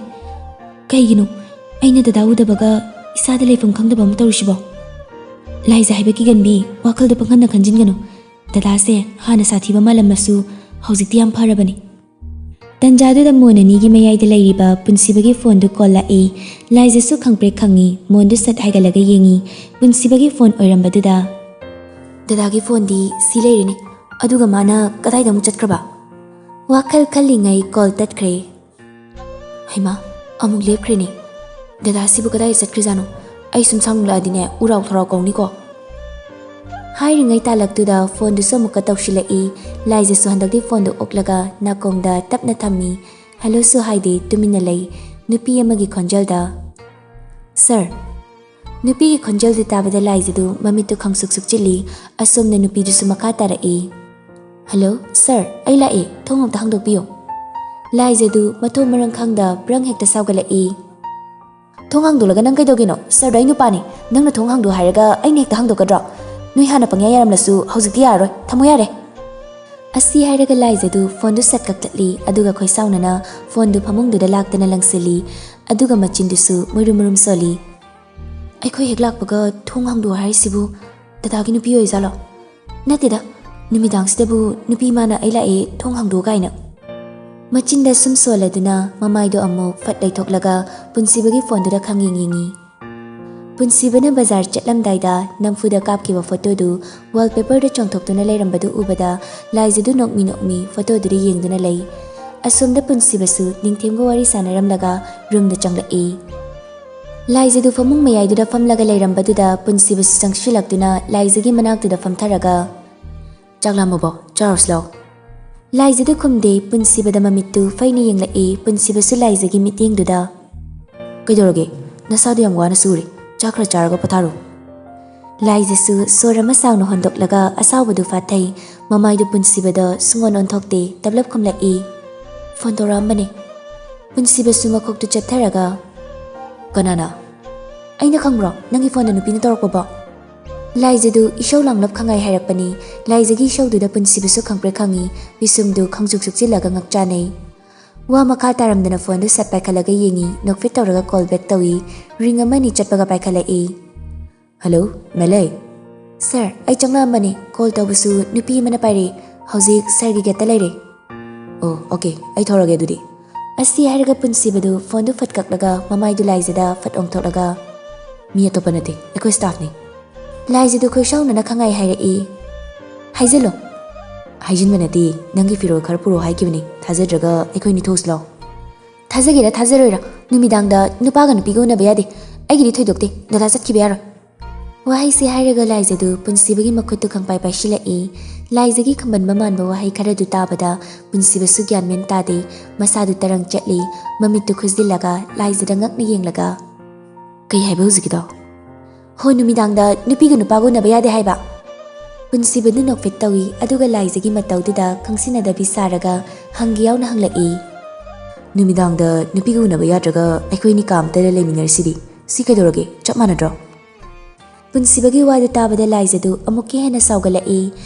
ꯀꯩꯒꯤꯅꯣ? ꯑꯩꯅ ꯗꯗꯥ ꯎꯗꯕꯒ ꯏꯁꯥꯗ ꯂꯩꯐꯝ ꯈꯪꯗꯕ ꯑꯃ ꯇꯧꯔꯤꯁꯤꯕꯣ?" "ꯂꯥꯏꯖ ꯍꯥꯏꯕ ꯀꯤꯒꯟꯕꯤ, ꯋꯥꯈꯜꯗꯣ ꯄꯪꯈꯟꯗ ꯈꯟꯖꯤꯟꯒꯅꯨ꯫ ꯗꯗꯥꯁꯦ ꯍꯥꯟꯅ ꯁꯥꯊꯤꯕ ꯃꯥꯜꯂꯝꯃꯁꯨ ꯍꯧꯖꯤꯛꯇꯤ ꯌꯥꯝ ꯐꯔꯕꯅꯤ꯫" ꯇꯟꯖꯥꯗꯨꯗ ꯃꯣꯟ ꯑꯅꯤꯒꯤ ꯃꯌꯥꯏꯗ ꯂꯩꯔꯤꯕ ꯄꯨꯟꯁꯤꯕꯒꯤ ꯐꯣꯟꯗꯨ ꯀꯣꯜ ꯂꯥꯛꯏ꯫ ꯂꯥꯏꯖꯁꯨ ꯈꯪꯄ꯭ꯔꯦꯛ ꯈꯪꯉꯤ꯫ ꯃꯣꯟꯗꯨ ꯁꯠ ꯍꯥꯏꯒꯠꯂꯒ ꯌꯦꯡꯉꯤ꯫ ꯄꯨꯟꯁꯤꯕꯒꯤ ꯐꯣꯟ ꯑꯣꯏꯔꯝꯕꯗꯨꯗ, "ꯗꯗꯥꯒꯤ ꯐꯣꯟꯗꯤ ꯁꯤ ꯂꯩꯔꯦꯅꯦ꯫ ꯑꯗꯨꯒ ꯃꯥꯅ ꯀꯗꯥꯏꯗ ꯑꯃꯨꯛ ꯆꯠꯈ꯭ꯔꯕ?" ꯋꯥꯈꯜ ꯈꯜꯂꯤꯉꯩ ꯀꯣꯜ ꯇꯠꯈ꯭ꯔꯦ꯫ "ꯍꯩꯃꯥ, ꯑꯃꯨꯛ ꯂꯦꯞꯈ꯭ꯔꯦꯅꯦ꯫ ꯗꯗꯥꯁꯤꯕꯨ ꯀꯗꯥꯏꯗ ꯆꯠꯈ꯭ꯔꯤꯖꯥꯠꯅꯣ? ꯑꯩ ꯁꯨꯝ ꯁꯥꯡꯂꯛꯑꯗꯤꯅꯦ, ꯎꯔꯥꯎ ꯊꯔꯥꯎ ꯀꯧꯅꯤꯀꯣ꯫" ꯍꯥꯏꯔꯤꯉꯩ ꯇꯥꯂꯛꯇꯨꯗ ꯐꯣꯟꯗꯨꯁꯨ ꯑꯃꯨꯛꯀ ꯇꯧꯁꯤꯜꯂꯛꯏ꯫ ꯂꯥꯏꯖꯁꯨ ꯍꯟꯗꯛꯇꯤ ꯐꯣꯟꯗꯨ ꯑꯣꯛꯂꯒ ꯅꯥꯀꯣꯡꯗ ꯇꯞꯅ ꯊꯝꯃꯤ꯫ ꯍꯦꯂꯣꯁꯨ ꯍꯥꯏꯗꯦ, ꯇꯨꯃꯤꯟꯅ ꯂꯩ꯫ ꯅꯨꯄꯤ ꯑꯃꯒꯤ ꯈꯣꯟꯖꯦꯜꯗ, "ꯁꯥꯔ꯫" ꯅꯨꯄꯤꯒꯤ ꯈꯣꯟꯖꯦꯜꯗꯨ ꯇꯥꯕꯗ ꯂꯥꯏꯖꯗꯨ ꯃꯃꯤꯠꯇꯨ ꯈꯪꯁꯨꯛ ꯁꯨꯛꯆꯤꯜꯂꯤ꯫ ꯑꯁꯣꯝꯅ ꯅꯨꯄꯤꯗꯨꯁꯨ ꯃꯈꯥ ꯇꯥꯔꯛꯏ, "ꯍꯜꯂꯣ, ꯁꯥꯔ, ꯑꯩ ꯂꯥꯛꯑꯦ, ꯊꯣꯡ ꯑꯝꯇ ꯍꯥꯡꯗꯣꯛꯄꯤꯌꯨ꯫" ꯂꯥꯏꯖꯗꯨ ꯃꯊꯣꯡ ꯃꯔꯝ ꯈꯪꯗ ꯕ꯭ꯔꯪ ꯍꯦꯛꯇ ꯁꯥꯎꯒꯠꯂꯛꯏ꯫ "ꯊꯣꯡ ꯍꯥꯡꯗꯣꯛꯂꯒ ꯅꯪ ꯀꯩꯗꯧꯒꯦꯅꯣ? ꯁꯥꯔꯗꯣ ꯑꯩ ꯅꯨꯄꯥꯅꯤ, ꯅꯪꯅ ꯊꯣꯡ ꯍꯥꯡꯗꯣꯛ ꯍꯥꯏꯔꯒ ꯑꯩꯅ ꯍꯦꯛꯇ ꯍꯥꯡꯗꯣꯛꯀꯗ꯭ꯔꯣ? ꯅꯣꯏ ꯍꯥꯟꯅ ꯄꯪꯌꯥ ꯌꯥꯔꯝꯂꯁꯨ ꯍꯧꯖꯤꯛꯇꯤ ꯌꯥꯔꯔꯣꯏ, ꯊꯝꯃꯣ ꯌꯥꯔꯦ꯫" ꯑꯁꯤ ꯍꯥꯏꯔꯒ ꯂꯥꯏꯖꯗꯨ ꯐꯣꯟꯗꯨ ꯁꯠ ꯀꯛꯊꯠꯂꯤ, ꯑꯗꯨꯒ ꯈꯣꯏꯁꯥꯎꯅꯅ ꯐꯣꯟꯗꯨ ꯐꯃꯨꯡꯗꯨꯗ ꯂꯥꯛꯇꯅ ꯂꯪꯁꯤꯜꯂꯤ, ꯑꯗꯨꯒ ꯃꯆꯤꯟꯗꯨꯁꯨ ꯃꯨꯔꯨꯝ ꯃꯨꯔꯨꯝ ꯁꯣꯜꯂꯤ꯫ "ꯑꯩꯈꯣꯏ ꯍꯦꯛ ꯂꯥꯛꯄꯒ ꯊꯣꯡ ꯍꯥꯡꯗꯣꯛꯑꯣ ꯍꯥꯏꯔꯤꯁꯤꯕꯨ ꯗꯗꯥꯒꯤ ꯅꯨꯄꯤ ꯑꯣꯏꯖꯥꯠꯂꯣ? ꯅꯠꯇꯦꯗ, ꯅꯨꯃꯤꯗꯥꯡꯁꯤꯗꯕꯨ ꯅꯨꯄꯤ ꯃꯥꯅ 'ꯑꯩ ꯂꯥꯛꯑꯦ, ꯊꯣꯡ ꯍꯥꯡꯗꯣꯛꯑꯣ' ꯀꯥꯏꯅ꯫" ꯃꯆꯤꯟꯗ ꯁꯨꯝ ꯁꯣꯜꯂꯗꯨꯅ ꯃꯃꯥꯏꯗꯣ ꯑꯃꯨꯛ ꯐꯠ ꯂꯩꯊꯣꯛꯂꯒ ꯄꯨꯟꯁꯤꯕꯒꯤ ꯐꯣꯟꯗꯨꯗ ꯈꯪꯌꯦꯡ ꯌꯦꯡꯉꯤ꯫ ꯄꯨꯟꯁꯤꯕꯅ ꯕꯖꯥꯔ ꯆꯠꯂꯝꯗꯥꯏꯗ ꯅꯝꯐꯨꯗ ꯀꯥꯞꯈꯤꯕ ꯐꯣꯇꯣꯗꯨ ꯋꯥꯜꯄꯦꯄꯔꯗ ꯆꯣꯡꯊꯣꯛꯇꯨꯅ ꯂꯩꯔꯝꯕꯗꯨ ꯎꯕꯗ ꯂꯥꯏꯖꯗꯨ ꯅꯣꯛꯃꯤ ꯅꯣꯛꯃꯤ ꯐꯣꯇꯣꯗꯨꯗ ꯌꯦꯡꯗꯨꯅ ꯂꯩ꯫ ꯑꯁꯣꯝꯗ ꯄꯨꯟꯁꯤꯕꯁꯨ ꯅꯤꯡꯊꯦꯝꯒ ꯋꯥꯔꯤ ꯁꯥꯟꯅꯔꯝꯂꯒ ꯔꯨꯝꯗ ꯆꯪꯂꯛꯏ꯫ ꯂꯥꯏꯖꯗꯨ ꯐꯃꯨꯡ ꯃꯌꯥꯏꯗꯨꯗ ꯐꯝꯂꯒ ꯂꯩꯔꯝꯕꯗꯨꯗ ꯄꯨꯟꯁꯤꯕꯁꯨ ꯆꯪꯁꯤꯜꯂꯛꯇꯨꯅ ꯂꯥꯏꯖꯒꯤ ꯃꯅꯥꯛꯇꯨꯗ ꯐꯝꯊꯔꯒ, "ꯆꯥꯛ ꯂꯥꯝꯃꯕꯣ? ꯆꯥꯔꯨꯁꯤ ꯂꯥꯎ꯫" ꯂꯥꯏꯖꯗꯨ ꯈꯨꯝꯗꯦ, ꯄꯨꯟꯁꯤꯕꯗ ꯃꯃꯤꯠꯇꯨ ꯐꯩꯅ ꯌꯦꯡꯂꯛꯏ꯫ ꯄꯨꯟꯁꯤꯕꯁꯨ ꯂꯥꯏꯖꯒꯤ ꯃꯤꯠꯌꯦꯡꯗꯨꯗ, "ꯀꯩꯗꯧꯔꯒꯦ? ꯅꯁꯥꯗꯨ ꯌꯥꯝ ꯋꯥꯅ ꯁꯨꯔꯦ꯫ ꯆꯥꯛ ꯈꯔ ꯆꯥꯔꯒ ꯄꯣꯊꯥꯔꯣ꯫" ꯂꯥꯏꯖꯁꯨ ꯁꯣꯔ ꯑꯃ ꯁꯥꯡꯅ ꯍꯣꯟꯗꯣꯛꯂꯒ ꯑꯁꯥꯎꯕꯗꯨ ꯐꯥꯊꯩ꯫ ꯃꯃꯥꯏꯗꯨ ꯄꯨꯟꯁꯤꯕꯗ ꯁꯨꯡꯑꯣꯟ ꯑꯣꯟꯊꯣꯛꯇꯦ, ꯇꯞꯂꯞ ꯈꯨꯝꯂꯛꯏ, "ꯐꯣꯟ ꯇꯧꯔꯛꯑꯝꯕꯅꯦ꯫" ꯄꯨꯟꯁꯤꯕꯁꯨ ꯃꯈꯣꯛꯇꯨ ꯆꯦꯞꯊꯔꯒ, "ꯀꯅꯥꯅ?" "ꯑꯩꯅ ꯈꯪꯕ꯭ꯔꯣ? ꯅꯪꯒꯤ ꯐꯣꯟꯗ ꯅꯨꯄꯤꯅ ꯇꯧꯔꯛꯄꯕꯣ?" ꯂꯥꯏꯖꯗꯨ ꯏꯁꯧ ꯂꯥꯡꯂꯞ ꯈꯪꯉꯥꯏ ꯍꯥꯏꯔꯛꯄꯅꯤ꯫ ꯂꯥꯏꯖꯒꯤ ꯏꯁꯧꯗꯨꯗ ꯄꯨꯟꯁꯤꯕꯁꯨ ꯈꯪꯄ꯭ꯔꯦꯛ ꯈꯪꯉꯤ꯫ ꯄꯤꯁꯨꯝꯗꯨ ꯈꯪꯖꯨꯛ ꯖꯨꯛꯆꯤꯜꯂꯒ ꯉꯛꯆꯥꯅꯩ꯫ ꯋꯥ ꯃꯈꯥ ꯇꯥꯔꯝꯗꯅ ꯐꯣꯟꯗꯨ ꯁꯠ ꯄꯥꯏꯈꯠꯂꯒ ꯌꯦꯡꯉꯤ꯫ ꯅꯣꯛꯐꯦꯠ ꯇꯧꯔꯒ ꯀꯣꯜ ꯕꯦꯛ ꯇꯧꯏ꯫ ꯔꯤꯡ ꯑꯃ ꯑꯅꯤ ꯆꯠꯄꯒ ꯄꯥꯏꯈꯠꯂꯛꯏ꯫ "ꯍꯜꯂꯣ, ꯃꯦꯂꯩ?" "ꯁꯥꯔ, ꯑꯩ ꯆꯪꯂꯛꯑꯝꯕꯅꯤ꯫ ꯀꯣꯜ ꯇꯧꯕꯁꯨ ꯅꯨꯄꯤ ꯑꯃꯅ ꯄꯥꯏꯔꯛꯏ꯫ ꯍꯧꯖꯤꯛ ꯁꯥꯔꯒꯤ ꯒꯦꯠꯇ ꯂꯩꯔꯦ꯫" "ꯑꯣ, ꯑꯣꯀꯦ, ꯑꯩ ꯊꯣꯔꯛꯑꯒꯦ ꯑꯗꯨꯗꯤ꯫" ꯑꯁꯤ ꯍꯥꯏꯔꯒ ꯄꯨꯟꯁꯤꯕꯗꯨ ꯐꯣꯟꯗꯨ ꯐꯠ ꯀꯛꯂꯒ ꯃꯃꯥꯏꯗꯨ ꯂꯥꯏꯖꯗ ꯐꯠ ꯑꯣꯟꯊꯣꯛꯂꯒ, "ꯃꯤ ꯑꯇꯣꯞꯄ ꯅꯠꯇꯦ, ꯑꯩꯈꯣꯏ ꯁ꯭ꯇꯥꯐꯅꯤ꯫" ꯂꯥꯏꯖꯗꯨ ꯈꯣꯏꯁꯥꯎꯅꯅ ꯈꯪꯉꯥꯏ ꯍꯥꯏꯔꯛꯏ꯫ "ꯍꯥꯏꯖꯤꯜꯂꯣ꯫" "ꯍꯥꯏꯖꯤꯟꯕ ꯅꯠꯇꯦ, ꯅꯪꯒꯤ ꯐꯤꯔꯣꯜ ꯈꯔ ꯄꯨꯔꯛꯑꯣ ꯍꯥꯏꯈꯤꯕꯅꯤ꯫ ꯊꯥꯖꯗ꯭ꯔꯒ ꯑꯩꯈꯣꯏꯅꯤ ꯊꯣꯛꯎꯁꯤ ꯂꯥꯎ꯫" "ꯊꯥꯖꯒꯦꯔꯥ ꯊꯥꯖꯔꯣꯏꯔꯥ, ꯅꯨꯃꯤꯗꯥꯡꯗ ꯅꯨꯄꯥꯒ ꯅꯨꯄꯤꯒ ꯎꯅꯕ ꯌꯥꯗꯦ꯫ ꯑꯩꯒꯤꯗꯤ ꯊꯣꯏꯗꯣꯛꯇꯦ, ꯗꯗꯥ ꯆꯠꯈꯤꯕ ꯌꯥꯔꯣꯏ꯫" ꯋꯥꯍꯩꯁꯤ ꯍꯥꯏꯔꯒ ꯂꯥꯏꯖꯗꯨ ꯄꯨꯟꯁꯤꯕꯒꯤ ꯃꯈꯨꯠꯇꯨ ꯈꯪꯄꯥꯏ ꯄꯥꯏꯁꯤꯜꯂꯛꯏ꯫ ꯂꯥꯏꯖꯒꯤ ꯈꯝꯕꯟꯕ ꯃꯥꯟꯕ ꯋꯥꯍꯩ ꯈꯔꯗꯨ ꯇꯥꯕꯗ ꯄꯨꯟꯁꯤꯕꯁꯨ ꯒ꯭ꯌꯥꯟ ꯃꯦꯟ ꯇꯥꯗꯦ꯫ ꯃꯁꯥꯗꯨ ꯇꯔꯪ ꯆꯠꯂꯤ꯫ ꯃꯃꯤꯠꯇꯨ ꯈꯨꯖꯤꯜꯂꯒ ꯂꯥꯏꯖꯗ ꯉꯛꯅ ꯌꯦꯡꯂꯒ, "ꯀꯩ ꯍꯥꯏꯕ ꯍꯧꯖꯤꯛꯀꯤꯗꯣ?" "ꯍꯣ, ꯅꯨꯃꯤꯗꯥꯡꯗ ꯅꯨꯄꯤꯒ ꯅꯨꯄꯥꯒ ꯎꯅꯕ ꯌꯥꯗꯦ ꯍꯥꯏꯕ?" ꯄꯨꯟꯁꯤꯕꯗꯨ ꯅꯣꯛꯐꯦꯠ ꯇꯧꯏ, ꯑꯗꯨꯒ ꯂꯥꯏꯖꯒꯤ ꯃꯇꯧꯗꯨꯗ ꯈꯪꯁꯤꯟꯅꯗꯕꯤ ꯁꯥꯔꯒ ꯍꯪꯒꯦ ꯌꯥꯎꯅ ꯍꯪꯂꯛꯏ꯫ "ꯅꯨꯃꯤꯗꯥꯡꯗ ꯅꯨꯄꯤꯒ ꯎꯅꯕ ꯌꯥꯗ꯭ꯔꯒ ꯑꯩꯈꯣꯏꯅꯤ ꯀꯥ ꯑꯃꯇꯗ ꯂꯩꯃꯤꯟꯅꯔꯤꯁꯤꯗꯤ꯫ ꯁꯤ ꯀꯩꯗꯧꯔꯒꯦ? ꯆꯞ ꯃꯥꯟꯅꯗ꯭ꯔꯣ?" ꯄꯨꯟꯁꯤꯕꯒꯤ ꯋꯥꯗꯨ ꯇꯥꯕꯗ ꯂꯥꯏꯖꯗꯨ ꯑꯃꯨꯛꯀ ꯍꯦꯟꯅ ꯁꯥꯎꯒꯠꯂꯛꯏ꯫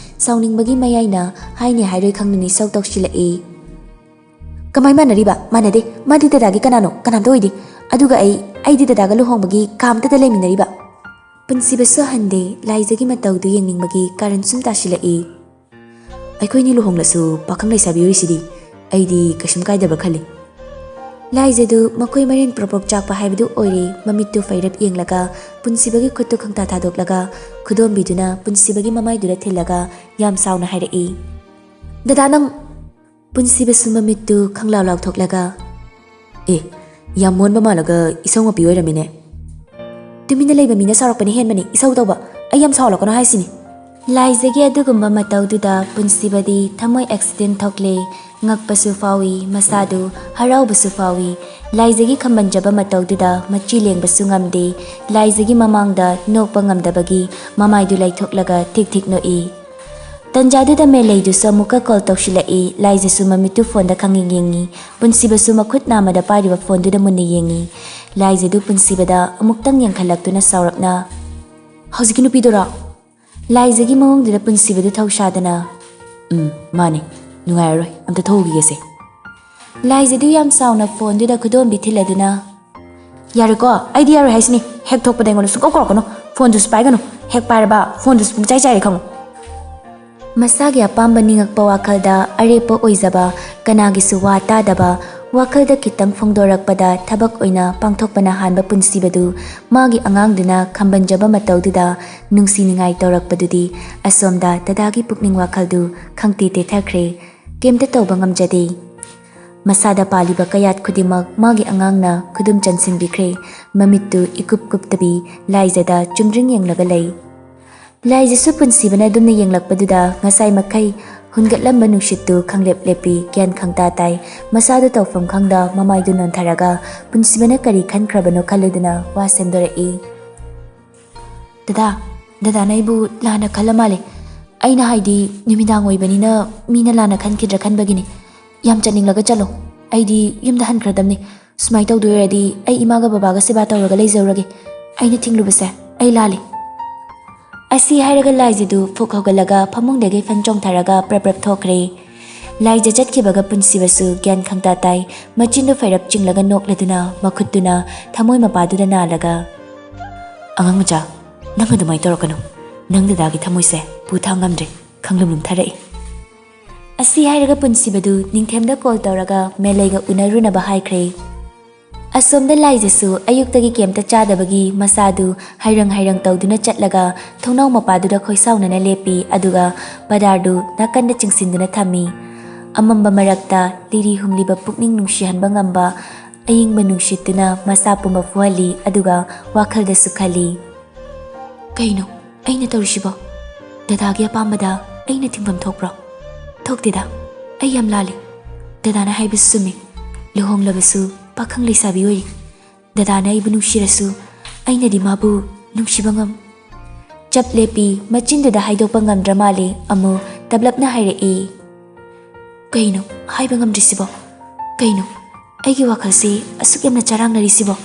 ꯁꯥꯎꯅꯤꯡꯕꯒꯤ ꯃꯌꯥꯏꯅ ꯍꯥꯏꯅꯤ ꯍꯥꯏꯔꯣꯏ ꯈꯪꯗꯅ ꯏꯁꯧ ꯇꯧꯁꯤꯜꯂꯛꯏ꯫ "ꯀꯃꯥꯏ ꯃꯥꯟꯅꯔꯤꯕ? ꯃꯥꯟꯅꯗꯦ꯫ ꯃꯥꯗꯤ ꯗꯗꯥꯒꯤ ꯀꯅꯥꯅꯣ? ꯀꯅꯥꯝꯇ ꯑꯣꯏꯗꯦ꯫ ꯑꯗꯨꯒ ꯑꯩ, ꯑꯩꯗꯤ ꯗꯗꯥꯒ ꯂꯨꯍꯣꯡꯕꯒꯤ ꯀꯥ ꯑꯃꯇꯗ ꯂꯩꯃꯤꯟꯅꯔꯤꯕ꯫" ꯄꯨꯟꯁꯤꯕꯁꯨ ꯍꯟꯗꯦ꯫ ꯂꯥꯏꯖꯒꯤ ꯃꯇꯧꯗꯨ ꯌꯦꯡꯅꯤꯡꯕꯒꯤ ꯀꯥꯔꯟ ꯁꯨꯝ ꯇꯥꯁꯤꯜꯂꯛꯏ꯫ "ꯑꯩꯈꯣꯏꯅꯤ ꯂꯨꯍꯣꯡꯂꯁꯨ ꯄꯥꯈꯪ ꯂꯩꯁꯥꯕꯤ ꯑꯣꯏꯔꯤꯁꯤꯗꯤ꯫ ꯑꯩꯗꯤ ꯀꯩꯁꯨꯝ ꯀꯥꯏꯗꯕ꯭ꯔꯥ ꯈꯜꯂꯤ꯫ ꯂꯥꯏꯖꯗꯨ ꯃꯈꯣꯏ ꯃꯔꯦꯟ ꯄ꯭ꯔꯣꯄꯣꯛ ꯆꯥꯛꯄ ꯍꯥꯏꯕꯗꯨ ꯑꯣꯏꯔꯦ꯫ ꯃꯃꯤꯠꯇꯨ ꯐꯩꯔꯞ ꯌꯦꯡꯂꯒ ꯄꯨꯟꯁꯤꯕꯒꯤ ꯈꯨꯠꯇꯨ ꯈꯪꯇꯥ ꯊꯥꯗꯣꯛꯂꯒ ꯈꯨꯗꯣꯝꯕꯤꯗꯨꯅ ꯄꯨꯟꯁꯤꯕꯒꯤ ꯃꯃꯥꯏꯗꯨꯗ ꯊꯤꯜꯂꯒ ꯌꯥꯝ ꯁꯥꯎꯅ ꯍꯥꯏꯔꯛꯏ, "ꯗꯗꯥ, ꯅꯪ!" ꯄꯨꯟꯁꯤꯕꯁꯨ ꯃꯃꯤꯠꯇꯨ ꯈꯪꯂꯥꯎ ꯂꯥꯎꯊꯣꯛꯂꯒ, "ꯑꯦ, ꯌꯥꯝ ꯃꯣꯟꯕ ꯃꯥꯜꯂꯒ ꯏꯁꯧ ꯃꯄꯤ ꯑꯣꯏꯔꯝꯃꯤꯅꯦ꯫ ꯇꯨꯃꯤꯟꯅ ꯂꯩꯕ ꯃꯤꯅ ꯁꯥꯎꯔꯛꯄꯅ ꯍꯦꯟꯕꯅꯤ ꯏꯁꯧ ꯇꯧꯕ꯫ ꯑꯩ ꯌꯥꯝ ꯁꯥꯎꯍꯜꯂꯛꯀꯅꯣ ꯍꯥꯏꯁꯤꯅꯤ꯫" ꯂꯥꯏꯖꯒꯤ ꯑꯗꯨꯒꯨꯝꯕ ꯃꯇꯧꯗꯨꯗ ꯄꯨꯟꯁꯤꯕꯗꯤ ꯊꯃꯣꯏ ꯑꯦꯛꯁꯤꯗꯦꯟ ꯊꯣꯛꯂꯦ꯫ ꯉꯛꯄꯁꯨ ꯐꯥꯎꯏ, ꯃꯁꯥꯗꯨ ꯍꯔꯥꯎꯕꯁꯨ ꯐꯥꯎꯏ꯫ ꯂꯥꯏꯖꯒꯤ ꯈꯝꯕꯟꯖꯕ ꯃꯇꯧꯗꯨꯗ ꯃꯆꯤ ꯂꯦꯡꯕꯁꯨ ꯉꯝꯗꯦ꯫ ꯂꯥꯏꯖꯒꯤ ꯃꯃꯥꯡꯗ ꯅꯣꯛꯄ ꯉꯝꯗꯕꯒꯤ ꯃꯃꯥꯏꯗꯨ ꯂꯩꯊꯣꯛꯂꯒ ꯊꯤꯛ ꯊꯤꯛ ꯅꯣꯛꯏ꯫ ꯇꯟꯖꯥꯗꯨꯗ ꯃꯦꯂꯩꯗꯨꯁꯨ ꯑꯃꯨꯛꯀ ꯀꯣꯜ ꯇꯧꯁꯤꯜꯂꯛꯏ꯫ ꯂꯥꯏꯖꯁꯨ ꯃꯃꯤꯠꯇꯨ ꯐꯣꯟꯗ ꯈꯪꯌꯦꯡ ꯌꯦꯡꯉꯤ꯫ ꯄꯨꯟꯁꯤꯕꯁꯨ ꯃꯈꯨꯠ ꯅꯥꯝꯃꯗ ꯄꯥꯏꯔꯤꯕ ꯐꯣꯟꯗꯨꯗ ꯃꯨꯟꯅ ꯌꯦꯡꯉꯤ꯫ ꯂꯥꯏꯖꯗꯨ ꯄꯨꯟꯁꯤꯕꯗ ꯑꯃꯨꯛꯇꯪ ꯌꯦꯡꯈꯠꯂꯛꯇꯨꯅ ꯁꯥꯎꯔꯞꯅ, "ꯍꯧꯖꯤꯛꯀꯤ ꯅꯨꯄꯤꯗꯨꯔꯣ?" ꯂꯥꯏꯖꯒꯤ ꯃꯑꯣꯡꯗꯨꯗ ꯄꯨꯟꯁꯤꯕꯗꯨ ꯊꯧꯁꯥꯗꯅ, "ꯎꯝ, ꯃꯥꯅꯦ꯫ ꯅꯨꯡꯉꯥꯏꯔꯔꯣꯏ꯫ ꯑꯝꯇ ꯊꯣꯛꯎꯈꯤꯒꯦꯁꯦ꯫" ꯂꯥꯏꯖꯗꯨ ꯌꯥꯝ ꯁꯥꯎꯅ ꯐꯣꯟꯗꯨꯗ ꯈꯨꯗꯣꯝꯕꯤ ꯊꯤꯜꯂꯗꯨꯅ, "ꯌꯥꯔꯦꯀꯣ, ꯑꯩꯗꯤ ꯌꯥꯔꯣꯏ ꯍꯥꯏꯁꯤꯅꯤ꯫ ꯍꯦꯛ ꯊꯣꯛꯄꯗ ꯑꯩꯉꯣꯟꯗ ꯁꯨꯡꯀꯧ ꯀꯧꯔꯛꯀꯅꯨ꯫ ꯐꯣꯟꯗꯨꯁꯨ ꯄꯥꯏꯒꯅꯨ꯫ ꯍꯦꯛ ꯄꯥꯏꯔꯕ ꯐꯣꯟꯗꯨꯁꯨ ꯄꯨꯡꯆꯥꯏ ꯆꯥꯏꯔꯦ ꯈꯪꯉꯨ꯫" ꯃꯁꯥꯒꯤ ꯑꯄꯥꯝꯕ ꯅꯤꯡꯉꯛꯄ ꯋꯥꯈꯜꯗ ꯑꯔꯦꯞꯄ ꯑꯣꯏꯖꯕ, ꯀꯅꯥꯒꯤꯁꯨ ꯋꯥ ꯇꯥꯗꯕ, ꯋꯥꯈꯜꯗ ꯈꯤꯇꯪ ꯐꯣꯡꯗꯣꯔꯛꯄꯗ ꯊꯕꯛ ꯑꯣꯏꯅ ꯄꯥꯡꯊꯣꯛꯄꯅ ꯍꯥꯟꯕ ꯄꯨꯟꯁꯤꯕꯗꯨ ꯃꯥꯒꯤ ꯑꯉꯥꯡꯗꯨꯅ ꯈꯝꯕꯟꯖꯕ ꯃꯇꯧꯗꯨꯗ ꯅꯨꯡꯁꯤ ꯅꯤꯡꯉꯥꯏ ꯇꯧꯔꯛꯄꯗꯨꯗꯤ ꯑꯁꯣꯝꯗ ꯗꯗꯥꯒꯤ ꯄꯨꯛꯅꯤꯡ ꯋꯥꯈꯜꯗꯨ ꯈꯪꯇꯦ ꯇꯦꯊꯈ꯭ꯔꯦ꯫ ꯀꯩꯝꯇ ꯇꯧꯕ ꯉꯝꯖꯗꯦ꯫ ꯃꯁꯥꯗ ꯄꯥꯜꯂꯤꯕ ꯀꯌꯥꯠ ꯈꯨꯗꯤꯡꯃꯛ ꯃꯥꯒꯤ ꯑꯉꯥꯡꯅ ꯈꯨꯗꯨꯝ ꯆꯟꯁꯤꯟꯕꯤꯈ꯭ꯔꯦ꯫ ꯃꯃꯤꯠꯇꯨ ꯏꯀꯨꯞ ꯀꯨꯞꯇꯕꯤ ꯂꯥꯏꯖꯗ ꯆꯨꯝꯗ꯭ꯔꯤꯡ ꯌꯦꯡꯂꯒ ꯂꯩ꯫ ꯂꯥꯏꯖꯁꯨ ꯄꯨꯟꯁꯤꯕꯅ ꯑꯗꯨꯝꯅ ꯌꯦꯡꯂꯛꯄꯗꯨꯗ ꯉꯁꯥꯏ ꯃꯈꯩ ꯍꯨꯟꯒꯠꯂꯝꯕ ꯅꯨꯡꯁꯤꯠꯇꯨ ꯈꯪꯂꯦꯞ ꯂꯦꯞꯄꯤ, ꯒ꯭ꯌꯥꯟ ꯈꯪꯇꯥ ꯇꯥꯏ꯫ ꯃꯁꯥꯗꯨ ꯇꯧꯐꯝ ꯈꯪꯗ ꯃꯃꯥꯏꯗꯨ ꯅꯣꯟꯊꯔꯒ ꯄꯨꯟꯁꯤꯕꯅ ꯀꯔꯤ ꯈꯟꯈ꯭ꯔꯕꯅꯣ ꯈꯜꯂꯨꯗꯨꯅ ꯋꯥ ꯁꯦꯝꯗꯣꯔꯛꯏ꯫ "ꯗꯗꯥ, ꯗꯗꯥꯅ ꯑꯩꯕꯨ ꯂꯥꯟꯅ ꯈꯜꯂ ꯃꯥꯜꯂꯦ꯫ ꯑꯩꯅ ꯍꯥꯏꯗꯤ ꯅꯨꯃꯤꯗꯥꯡ ꯑꯣꯏꯕꯅꯤꯅ ꯃꯤꯅ ꯂꯥꯟꯅ ꯈꯟꯈꯤꯗ꯭ꯔꯥ ꯈꯟꯕꯒꯤꯅꯤ꯫ ꯌꯥꯝ ꯆꯠꯅꯤꯡꯂꯒ ꯆꯠꯂꯣ꯫ ꯑꯩꯗꯤ ꯌꯨꯝꯗ ꯍꯟꯈ꯭ꯔꯗꯝꯅꯤ꯫ ꯁꯨꯃꯥꯏ ꯇꯧꯗꯣꯏ ꯑꯣꯏꯔꯗꯤ ꯑꯩ ꯏꯃꯥꯒ ꯕꯕꯥꯒ ꯁꯦꯕꯥ ꯇꯧꯔꯒ ꯂꯩꯖꯔꯨꯔꯒꯦ꯫ ꯑꯩꯅ ꯊꯤꯡꯂꯨꯕꯁꯦ ꯑꯩ ꯂꯥꯜꯂꯤ꯫" ꯑꯁꯤ ꯍꯥꯏꯔꯒ ꯂꯥꯏꯖꯗꯨ ꯐꯨꯛ ꯍꯧꯒꯠꯂꯒ ꯐꯃꯨꯡꯗꯒꯤ ꯐꯟ ꯆꯣꯡꯊꯔꯒ ꯄ꯭ꯔꯞ ꯄ꯭ꯔꯞ ꯊꯣꯛꯈ꯭ꯔꯦ꯫ ꯂꯥꯏꯖ ꯆꯠꯈꯤꯕꯒ ꯄꯨꯟꯁꯤꯕꯁꯨ ꯒ꯭ꯌꯥꯟ ꯈꯪꯇꯥ ꯇꯥꯏ꯫ ꯃꯆꯤꯟꯗꯨ ꯐꯩꯔꯞ ꯆꯤꯡꯂꯒ ꯅꯣꯛꯂꯗꯨꯅ ꯃꯈꯨꯠꯇꯨꯅ ꯊꯃꯣꯏ ꯃꯄꯥꯗꯨꯗ ꯅꯥꯜꯂꯒ, "ꯑꯉꯥꯡ ꯃꯆꯥ, ꯅꯪ ꯑꯗꯨꯃꯥꯏꯅ ꯇꯧꯔꯛꯀꯅꯨ꯫ ꯅꯪ ꯗꯗꯥꯒꯤ ꯊꯃꯣꯏꯁꯦ ꯄꯨ ꯊꯥꯡ ꯉꯝꯗ꯭ꯔꯦ꯫" ꯈꯪꯂꯨꯝ ꯂꯨꯝꯊꯔꯛꯏ꯫ ꯑꯁꯤ ꯍꯥꯏꯔꯒ ꯄꯨꯟꯁꯤꯕꯗꯨ ꯅꯤꯡꯊꯦꯝꯗ ꯀꯣꯜ ꯇꯧꯔꯒ ꯃꯦꯂꯩꯒ ꯎꯅꯔꯨꯅꯕ ꯍꯥꯏꯈ꯭ꯔꯦ꯫ ꯑꯁꯣꯝꯗ ꯂꯥꯏꯖꯁꯨ ꯑꯌꯨꯛꯇꯒꯤ ꯀꯩꯝꯇ ꯆꯥꯗꯕꯒꯤ ꯃꯁꯥꯗꯨ ꯍꯩꯔꯪ ꯍꯩꯔꯪ ꯇꯧꯗꯨꯅ ꯆꯠꯂꯒ ꯊꯣꯡꯅꯥꯎ ꯃꯄꯥꯗꯨꯗ ꯈꯣꯏꯁꯥꯎꯅꯅ ꯂꯦꯞꯄꯤ, ꯑꯗꯨꯒ ꯄꯗꯥꯔꯗꯨ ꯅꯥꯀꯟꯗ ꯆꯤꯡꯁꯤꯟꯗꯨꯅ ꯊꯝꯃꯤ꯫ ꯑꯃꯝꯕ ꯃꯔꯛꯇ ꯂꯤꯔꯤ ꯍꯨꯝꯂꯤꯕ ꯄꯨꯛꯅꯤꯡ ꯅꯨꯡꯁꯤꯍꯟꯕ ꯉꯝꯕ ꯑꯏꯪꯕ ꯅꯨꯡꯁꯤꯠꯇꯨꯅ ꯃꯁꯥ ꯄꯨꯝꯕ ꯐꯨꯍꯜꯂꯤ, ꯑꯗꯨꯒ ꯋꯥꯈꯜꯗꯁꯨ ꯈꯜꯂꯤ, "ꯀꯩꯅꯣ ꯑꯩꯅ ꯇꯧꯔꯤꯁꯤꯕꯣ? ꯗꯗꯥꯒꯤ ꯑꯄꯥꯝꯕꯗ ꯑꯩꯅ ꯊꯤꯡꯐꯝ ꯊꯣꯛꯄ꯭ꯔꯣ? ꯊꯣꯛꯇꯦꯗ꯫ ꯑꯩ ꯌꯥꯝ ꯂꯥꯜꯂꯤ꯫ ꯗꯗꯥꯅ ꯍꯥꯏꯕꯁꯨ ꯆꯨꯝꯃꯤ꯫ ꯂꯨꯍꯣꯡꯂꯕꯁꯨ ꯄꯥꯈꯪ ꯂꯩꯁꯥꯕꯤ ꯑꯣꯏꯔꯤ꯫ ꯗꯗꯥꯅ ꯑꯩꯕꯨ ꯅꯨꯡꯁꯤꯔꯁꯨ ꯑꯩꯅꯗꯤ ꯃꯥꯕꯨ ꯅꯨꯡꯁꯤꯕ ꯉꯝ-" ꯆꯞ ꯂꯦꯞꯄꯤ꯫ ꯃꯆꯤꯟꯗꯨꯗ ꯍꯥꯏꯗꯣꯛꯄ ꯉꯝꯗ꯭ꯔ ꯃꯥꯜꯂꯦ꯫ ꯑꯃꯨꯛ ꯇꯞꯂꯞꯅ ꯍꯥꯏꯔꯛꯏ, "ꯀꯩꯅꯣ ꯍꯥꯏꯕ ꯉꯝꯗ꯭ꯔꯤꯁꯤꯕꯣ? ꯀꯩꯅꯣ ꯑꯩꯒꯤ ꯋꯥꯈꯜꯁꯤ ꯑꯁꯨꯛ ꯌꯥꯝꯅ ꯆꯔꯥꯡꯅꯔꯤꯁꯤꯕꯣ?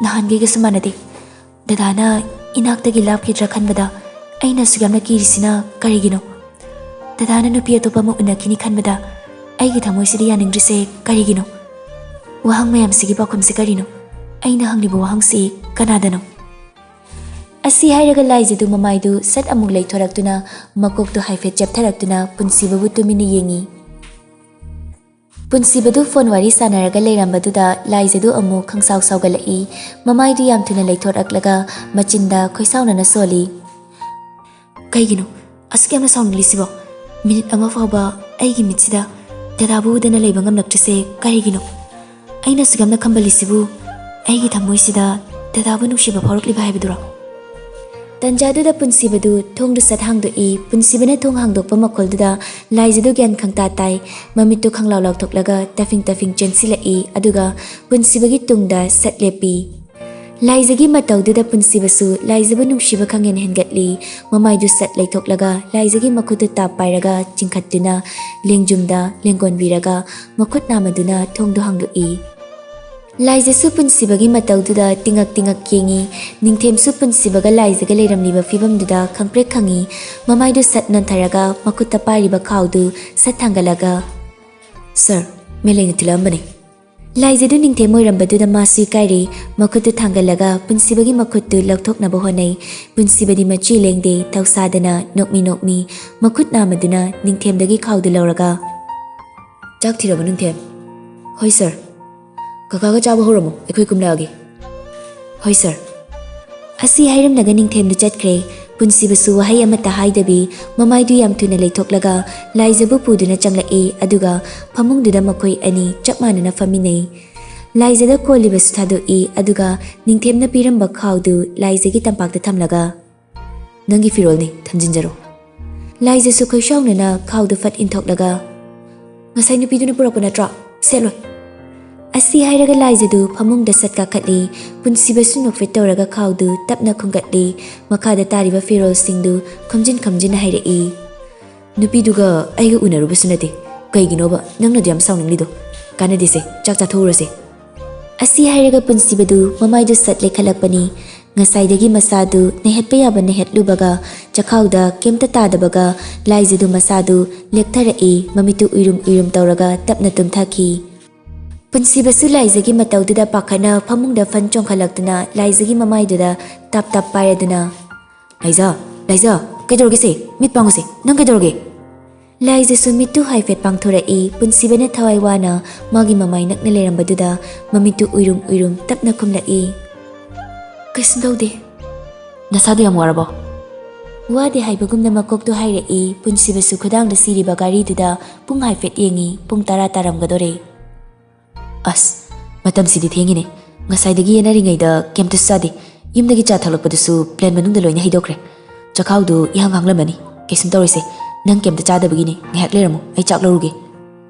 ꯅꯍꯥꯟꯈꯩꯒꯁꯨ ꯃꯥꯟꯅꯗꯦ꯫ ꯗꯗꯥꯅ ꯏꯅꯥꯛꯇꯒꯤ ꯂꯥꯞꯈꯤꯗ꯭ꯔꯥ ꯈꯟꯕꯗ ꯑꯩꯅ ꯑꯁꯨꯛ ꯌꯥꯝꯅ ꯀꯤꯔꯤꯁꯤꯅ ꯀꯔꯤꯒꯤꯅꯣ? ꯗꯗꯥꯅ ꯅꯨꯄꯤ ꯑꯇꯣꯞꯄ ꯑꯃ ꯎꯅꯈꯤꯅꯤ ꯈꯟꯕꯗ ꯑꯩꯒꯤ ꯊꯃꯣꯏꯁꯤꯗ ꯌꯥꯅꯤꯡꯗ꯭ꯔꯤꯁꯦ ꯀꯔꯤꯒꯤꯅꯣ? ꯋꯥꯍꯪ ꯃꯌꯥꯝꯁꯤꯒꯤ ꯄꯥꯎꯈꯨꯝꯁꯤ ꯀꯔꯤꯅꯣ? ꯑꯩꯅ ꯍꯪꯂꯤꯕ ꯋꯥꯍꯪꯁꯤ ꯀꯅꯥꯗꯅꯣ?" ꯑꯁꯤ ꯍꯥꯏꯔꯒ ꯂꯥꯏꯖꯗꯨ ꯃꯃꯥꯏꯗꯨ ꯁꯠ ꯑꯃꯨꯛ ꯂꯩꯊꯣꯔꯛꯇꯨꯅ, ꯃꯀꯣꯛꯇꯨ ꯍꯥꯏꯐꯦꯠ ꯆꯦꯞꯊꯔꯛꯇꯨꯅ ꯄꯨꯟꯁꯤꯕꯕꯨ ꯇꯨꯃꯤꯟꯅ ꯌꯦꯡꯉꯤ꯫ ꯄꯨꯟꯁꯤꯕꯗꯨ ꯐꯣꯟ ꯋꯥꯔꯤ ꯁꯥꯟꯅꯔꯒ ꯂꯩꯔꯝꯕꯗꯨꯗ ꯂꯥꯏꯖꯗꯨ ꯑꯃꯨꯛ ꯈꯪꯁꯥꯎ ꯁꯥꯎꯒꯠꯂꯛꯏ꯫ ꯃꯃꯥꯏꯗꯨ ꯌꯥꯝ ꯊꯨꯅ ꯂꯩꯊꯣꯔꯛꯂꯒ ꯃꯆꯤꯟꯗ ꯈꯣꯏꯁꯥꯎꯅꯅ ꯁꯣꯜꯂꯤ꯫ "ꯀꯩꯒꯤꯅꯣ ꯑꯁꯨꯛ ꯌꯥꯝꯅ ꯁꯥꯎꯅꯤꯡꯂꯤꯁꯤꯕꯣ? ꯃꯤꯅꯤꯠ ꯑꯃ ꯐꯥꯎꯕ ꯑꯩꯒꯤ ꯃꯤꯠꯁꯤꯗ ꯗꯗꯥꯕꯨ ꯎꯗꯅ ꯂꯩꯕ ꯉꯝꯂꯛꯇ꯭ꯔꯤꯁꯦ ꯀꯔꯤꯒꯤꯅꯣ? ꯑꯩꯅ ꯑꯁꯨꯛ ꯌꯥꯝꯅ ꯈꯝꯕꯜꯂꯤꯁꯤꯕꯨ ꯑꯩꯒꯤ ꯊꯃꯣꯏꯁꯤꯗ ꯗꯗꯥꯕꯨ ꯅꯨꯡꯁꯤꯕ ꯐꯥꯎꯔꯛꯂꯤꯕ ꯍꯥꯏꯕꯗꯨꯔꯣ?" ꯇꯟꯖꯥꯗꯨꯗ ꯄꯨꯟꯁꯤꯕꯗꯨ ꯊꯣꯡꯗꯨ ꯁꯠ ꯍꯥꯡꯗꯣꯛꯏ꯫ ꯄꯨꯟꯁꯤꯕꯅ ꯊꯣꯡ ꯍꯥꯡꯗꯣꯛꯄ ꯃꯈꯣꯜꯗꯨꯗ ꯂꯥꯏꯖꯗꯨ ꯒ꯭ꯌꯥꯟ ꯈꯪꯇꯥ ꯇꯥꯏ꯫ ꯃꯃꯤꯠꯇꯨ ꯈꯪꯂꯥꯎ ꯂꯥꯎꯊꯣꯛꯂꯒ ꯇꯐꯤꯡ ꯇꯐꯤꯡ ꯆꯦꯟꯁꯤꯜꯂꯛꯏ, ꯑꯗꯨꯒ ꯄꯨꯟꯁꯤꯕꯒꯤ ꯇꯨꯡꯗ ꯁꯠ ꯂꯦꯞꯄꯤ꯫ ꯂꯥꯏꯖꯒꯤ ꯃꯇꯧꯗꯨꯗ ꯄꯨꯟꯁꯤꯕꯁꯨ ꯂꯥꯏꯖꯕꯨ ꯅꯨꯡꯁꯤꯕ ꯈꯪꯍꯦꯟ ꯍꯦꯟꯒꯠꯂꯤ꯫ ꯃꯃꯥꯏꯗꯨ ꯁꯠ ꯂꯩꯊꯣꯛꯂꯒ ꯂꯥꯏꯖꯒꯤ ꯃꯈꯨꯠꯇꯨ ꯇꯥꯞ ꯄꯥꯏꯔꯒ ꯆꯤꯡꯈꯠꯇꯨꯅ ꯂꯦꯡꯖꯨꯝꯗ ꯂꯦꯡꯒꯣꯟꯕꯤꯔꯒ ꯃꯈꯨꯠ ꯅꯥꯝꯃꯗꯨꯅ ꯊꯣꯡꯗꯨ ꯍꯥꯡꯗꯣꯛꯏ꯫ ꯂꯥꯏꯖꯁꯨ ꯄꯨꯟꯁꯤꯕꯒꯤ ꯃꯇꯧꯗꯨꯗ ꯇꯤꯉꯛ ꯇꯤꯉꯛ ꯌꯦꯡꯉꯤ꯫ ꯅꯤꯡꯊꯦꯝꯁꯨ ꯄꯨꯟꯁꯤꯕꯒ ꯂꯥꯏꯖꯒ ꯂꯩꯔꯝꯂꯤꯕ ꯐꯤꯕꯝꯗꯨꯗ ꯈꯪꯄ꯭ꯔꯦꯛ ꯈꯪꯉꯤ꯫ ꯃꯃꯥꯏꯗꯨ ꯁꯠ ꯅꯣꯟꯊꯔꯒ ꯃꯈꯨꯠꯇ ꯄꯥꯏꯔꯤꯕ ꯈꯥꯎꯗꯨ ꯁꯠ ꯊꯥꯡꯒꯠꯂꯒ, "ꯁꯥꯔ, ꯃꯦꯂꯩꯅ ꯊꯤꯜꯂꯛꯑꯝꯕꯅꯤ꯫ ꯂꯥꯏꯖꯗꯨ ꯅꯤꯡꯊꯦꯝ ꯑꯣꯏꯔꯝꯕꯗꯨꯗ ꯃꯥꯁꯨ ꯏꯀꯥꯏꯔꯦ꯫ ꯃꯈꯨꯠꯇꯨ ꯊꯥꯡꯒꯠꯂꯒ ꯄꯨꯟꯁꯤꯕꯒꯤ ꯃꯈꯨꯠꯇꯨ ꯂꯧꯊꯣꯛꯅꯕ ꯍꯣꯠꯅꯩ꯫ ꯄꯨꯟꯁꯤꯕꯗꯤ ꯃꯆꯤ ꯂꯦꯡꯗꯦ, ꯊꯧꯁꯥꯗꯅ ꯅꯣꯛꯃꯤ ꯅꯣꯛꯃꯤ ꯃꯈꯨꯠ ꯅꯥꯝꯃꯗꯨꯅ ꯅꯤꯡꯊꯦꯝꯗꯒꯤ ꯈꯥꯎꯗꯨ ꯂꯧꯔꯒ, "ꯆꯥꯛ ꯊꯤꯔꯕ, ꯅꯤꯡꯊꯦꯝ?" "ꯍꯣꯏ ꯁꯥꯔ꯫" "ꯀꯀꯥꯒ ꯆꯥꯕ ꯍꯧꯔꯝꯃꯣ, ꯑꯩꯈꯣꯏ ꯀꯨꯝꯂꯛꯑꯒꯦ꯫" "ꯍꯣꯏ ꯁꯥꯔ꯫" ꯑꯁꯤ ꯍꯥꯏꯔꯝꯂꯒ ꯅꯤꯡꯊꯦꯝꯗꯨ ꯆꯠꯈ꯭ꯔꯦ꯫ ꯄꯨꯟꯁꯤꯕꯁꯨ ꯋꯥꯍꯩ ꯑꯃꯠꯇ ꯍꯥꯏꯗꯕꯤ ꯃꯃꯥꯏꯗꯨ ꯌꯥꯝ ꯊꯨꯅ ꯂꯩꯊꯣꯛꯂꯒ ꯂꯥꯏꯖꯕꯨ ꯄꯨꯗꯨꯅ ꯆꯪꯂꯛꯏ꯫ ꯑꯗꯨꯒ ꯐꯃꯨꯡꯗꯨꯗ ꯃꯈꯣꯏ ꯑꯅꯤ ꯆꯞ ꯃꯥꯟꯅꯅ ꯐꯝꯃꯤꯟꯅꯩ꯫ ꯂꯥꯏꯖꯗ ꯀꯣꯜꯂꯤꯕꯁꯨ ꯊꯥꯗꯣꯛꯏ꯫ ꯑꯗꯨꯒ ꯅꯤꯡꯊꯦꯝꯅ ꯄꯤꯔꯝꯕ ꯈꯥꯎꯗꯨ ꯂꯥꯏꯖꯒꯤ ꯇꯝꯄꯥꯛꯇ ꯊꯝꯂꯒ, "ꯅꯪꯒꯤ ꯐꯤꯔꯣꯜꯅꯤ, ꯊꯝꯖꯤꯟꯖꯔꯣ꯫" ꯂꯥꯏꯖꯁꯨ ꯈꯣꯏꯁꯥꯎꯅꯅ ꯈꯥꯎꯗꯨ ꯐꯠ ꯏꯟꯊꯣꯛꯂꯒ, "ꯉꯁꯥꯏ ꯅꯨꯄꯤꯗꯨꯅ ꯄꯨꯔꯛꯄ ꯅꯠꯇ꯭ꯔꯣ? ꯁꯦꯠꯂꯣꯏ꯫" ꯑꯁꯤ ꯍꯥꯏꯔꯒ ꯂꯥꯏꯖꯗꯨ ꯐꯃꯨꯡꯗ ꯁꯠ ꯀꯥꯈꯠꯂꯤ꯫ ꯄꯨꯟꯁꯤꯕꯁꯨ ꯅꯣꯛꯐꯦꯠ ꯇꯧꯔꯒ ꯈꯥꯎꯗꯨ ꯇꯞꯅ ꯈꯨꯝꯒꯠꯂꯤ꯫ ꯃꯈꯥꯗ ꯇꯥꯔꯤꯕ ꯐꯤꯔꯣꯜꯁꯤꯡꯗꯨ ꯈꯣꯝꯖꯤꯟ ꯈꯣꯝꯖꯤꯟꯅ ꯍꯥꯏꯔꯛꯏ, "ꯅꯨꯄꯤꯗꯨꯒ ꯑꯩꯒ ꯎꯅꯔꯨꯕꯁꯨ ꯅꯠꯇꯦ꯫ ꯀꯩꯒꯤꯅꯣꯕ ꯅꯪꯅ ꯑꯗꯨ ꯌꯥꯝ ꯁꯥꯎꯅꯤꯡꯂꯤꯗꯣ? ꯀꯥꯟꯅꯗꯦꯁꯦ, ꯆꯥꯛ ꯆꯥꯊꯣꯛꯎꯔꯁꯦ꯫" ꯑꯁꯤ ꯍꯥꯏꯔꯒ ꯄꯨꯟꯁꯤꯕꯗꯨ ꯃꯃꯥꯏꯗꯨ ꯁꯠ ꯂꯩꯈꯠꯂꯛꯄꯅꯤ꯫ ꯉꯁꯥꯏꯗꯒꯤ ꯃꯁꯥꯗꯨ ꯅꯩꯍꯠꯄ ꯌꯥꯕ ꯅꯩꯍꯠꯂꯨꯕꯒ ꯆꯈꯥꯎꯗ ꯀꯩꯝꯇ ꯇꯥꯗꯕꯒ ꯂꯥꯏꯖꯗꯨ ꯃꯁꯥꯗꯨ ꯂꯦꯛꯊꯔꯛꯏ꯫ ꯃꯃꯤꯠꯇꯨ ꯎꯏꯔꯨꯝ ꯎꯏꯔꯨꯝ ꯇꯧꯔꯒ ꯇꯞꯅ ꯇꯨꯝꯊꯈꯤ꯫ ꯄꯨꯟꯁꯤꯕꯁꯨ ꯂꯥꯏꯖꯒꯤ ꯃꯇꯧꯗꯨꯗ ꯄꯥꯈꯠꯅ ꯐꯃꯨꯡꯗ ꯐꯟ ꯆꯣꯡꯈꯠꯂꯛꯇꯨꯅ ꯂꯥꯏꯖꯒꯤ ꯃꯃꯥꯏꯗꯨꯗ ꯇꯞ ꯇꯞ ꯄꯥꯏꯔꯗꯨꯅ, "ꯂꯥꯏꯖ, ꯂꯥꯏꯖ, ꯀꯩꯗꯧꯔꯒꯦꯁꯦ? ꯃꯤꯠ ꯄꯥꯡꯉꯨꯁꯦ, ꯅꯪ ꯀꯩꯗꯧꯔꯒꯦ?" ꯂꯥꯏꯖꯁꯨ ꯃꯤꯠꯇꯨ ꯍꯥꯏꯐꯦꯠ ꯄꯥꯡꯊꯣꯔꯛꯏ꯫ ꯄꯨꯟꯁꯤꯕꯅ ꯊꯋꯥꯏ ꯋꯥꯅ ꯃꯥꯒꯤ ꯃꯃꯥꯏ ꯅꯛꯅ ꯂꯩꯔꯝꯕꯗꯨꯗ ꯃꯃꯤꯠꯇꯨ ꯎꯏꯔꯨꯝ ꯎꯏꯔꯨꯝ ꯇꯞꯅ ꯈꯨꯝꯂꯛꯏ, "ꯀꯩꯁꯨꯝ ꯇꯧꯗꯦ꯫" "ꯅꯁꯥꯗꯣ ꯌꯥꯝ ꯋꯥꯔꯕꯣ?" ꯋꯥꯗꯦ ꯍꯥꯏꯕꯒꯨꯝꯅ ꯃꯀꯣꯛꯇꯨ ꯍꯥꯏꯔꯛꯏ꯫ ꯄꯨꯟꯁꯤꯕꯁꯨ ꯈꯨꯗꯥꯡꯗ ꯁꯤꯔꯤꯕ ꯘꯥꯔꯤꯗꯨꯗ ꯄꯨꯡ ꯍꯥꯏꯐꯦꯠ ꯌꯦꯡꯉꯤ꯫ ꯄꯨꯡ ꯇꯔꯥ ꯇꯥꯔꯝꯒꯗꯣꯔꯦ꯫ "ꯑꯁ, ꯃꯇꯝꯁꯤꯗꯤ ꯊꯦꯡꯉꯤꯅꯦ꯫ ꯉꯁꯥꯏꯗꯒꯤ ꯌꯦꯟꯅꯔꯤꯉꯩꯗ ꯀꯩꯝꯇꯁꯨ ꯆꯥꯗꯦ꯫ ꯌꯨꯝꯗꯒꯤ ꯆꯥ ꯊꯛꯂꯛꯄꯗꯨꯁꯨ ꯄ꯭ꯂꯦꯟ ꯃꯅꯨꯡꯗ ꯂꯣꯏꯅ ꯍꯩꯗꯣꯛꯈ꯭ꯔꯦ꯫ ꯆꯈꯥꯎꯗꯨ ꯏꯍꯥꯡ ꯍꯥꯡꯂꯝꯃꯅꯤ꯫ ꯀꯩꯁꯨꯝ ꯇꯧꯔꯣꯏꯁꯦ꯫ ꯅꯪ ꯀꯩꯝꯇ ꯆꯥꯗꯕꯒꯤꯅꯦ꯫ ꯉꯥꯏꯍꯥꯛ ꯂꯩꯔꯝꯃꯨ, ꯑꯩ ꯆꯥꯛ ꯂꯧꯔꯨꯒꯦ꯫"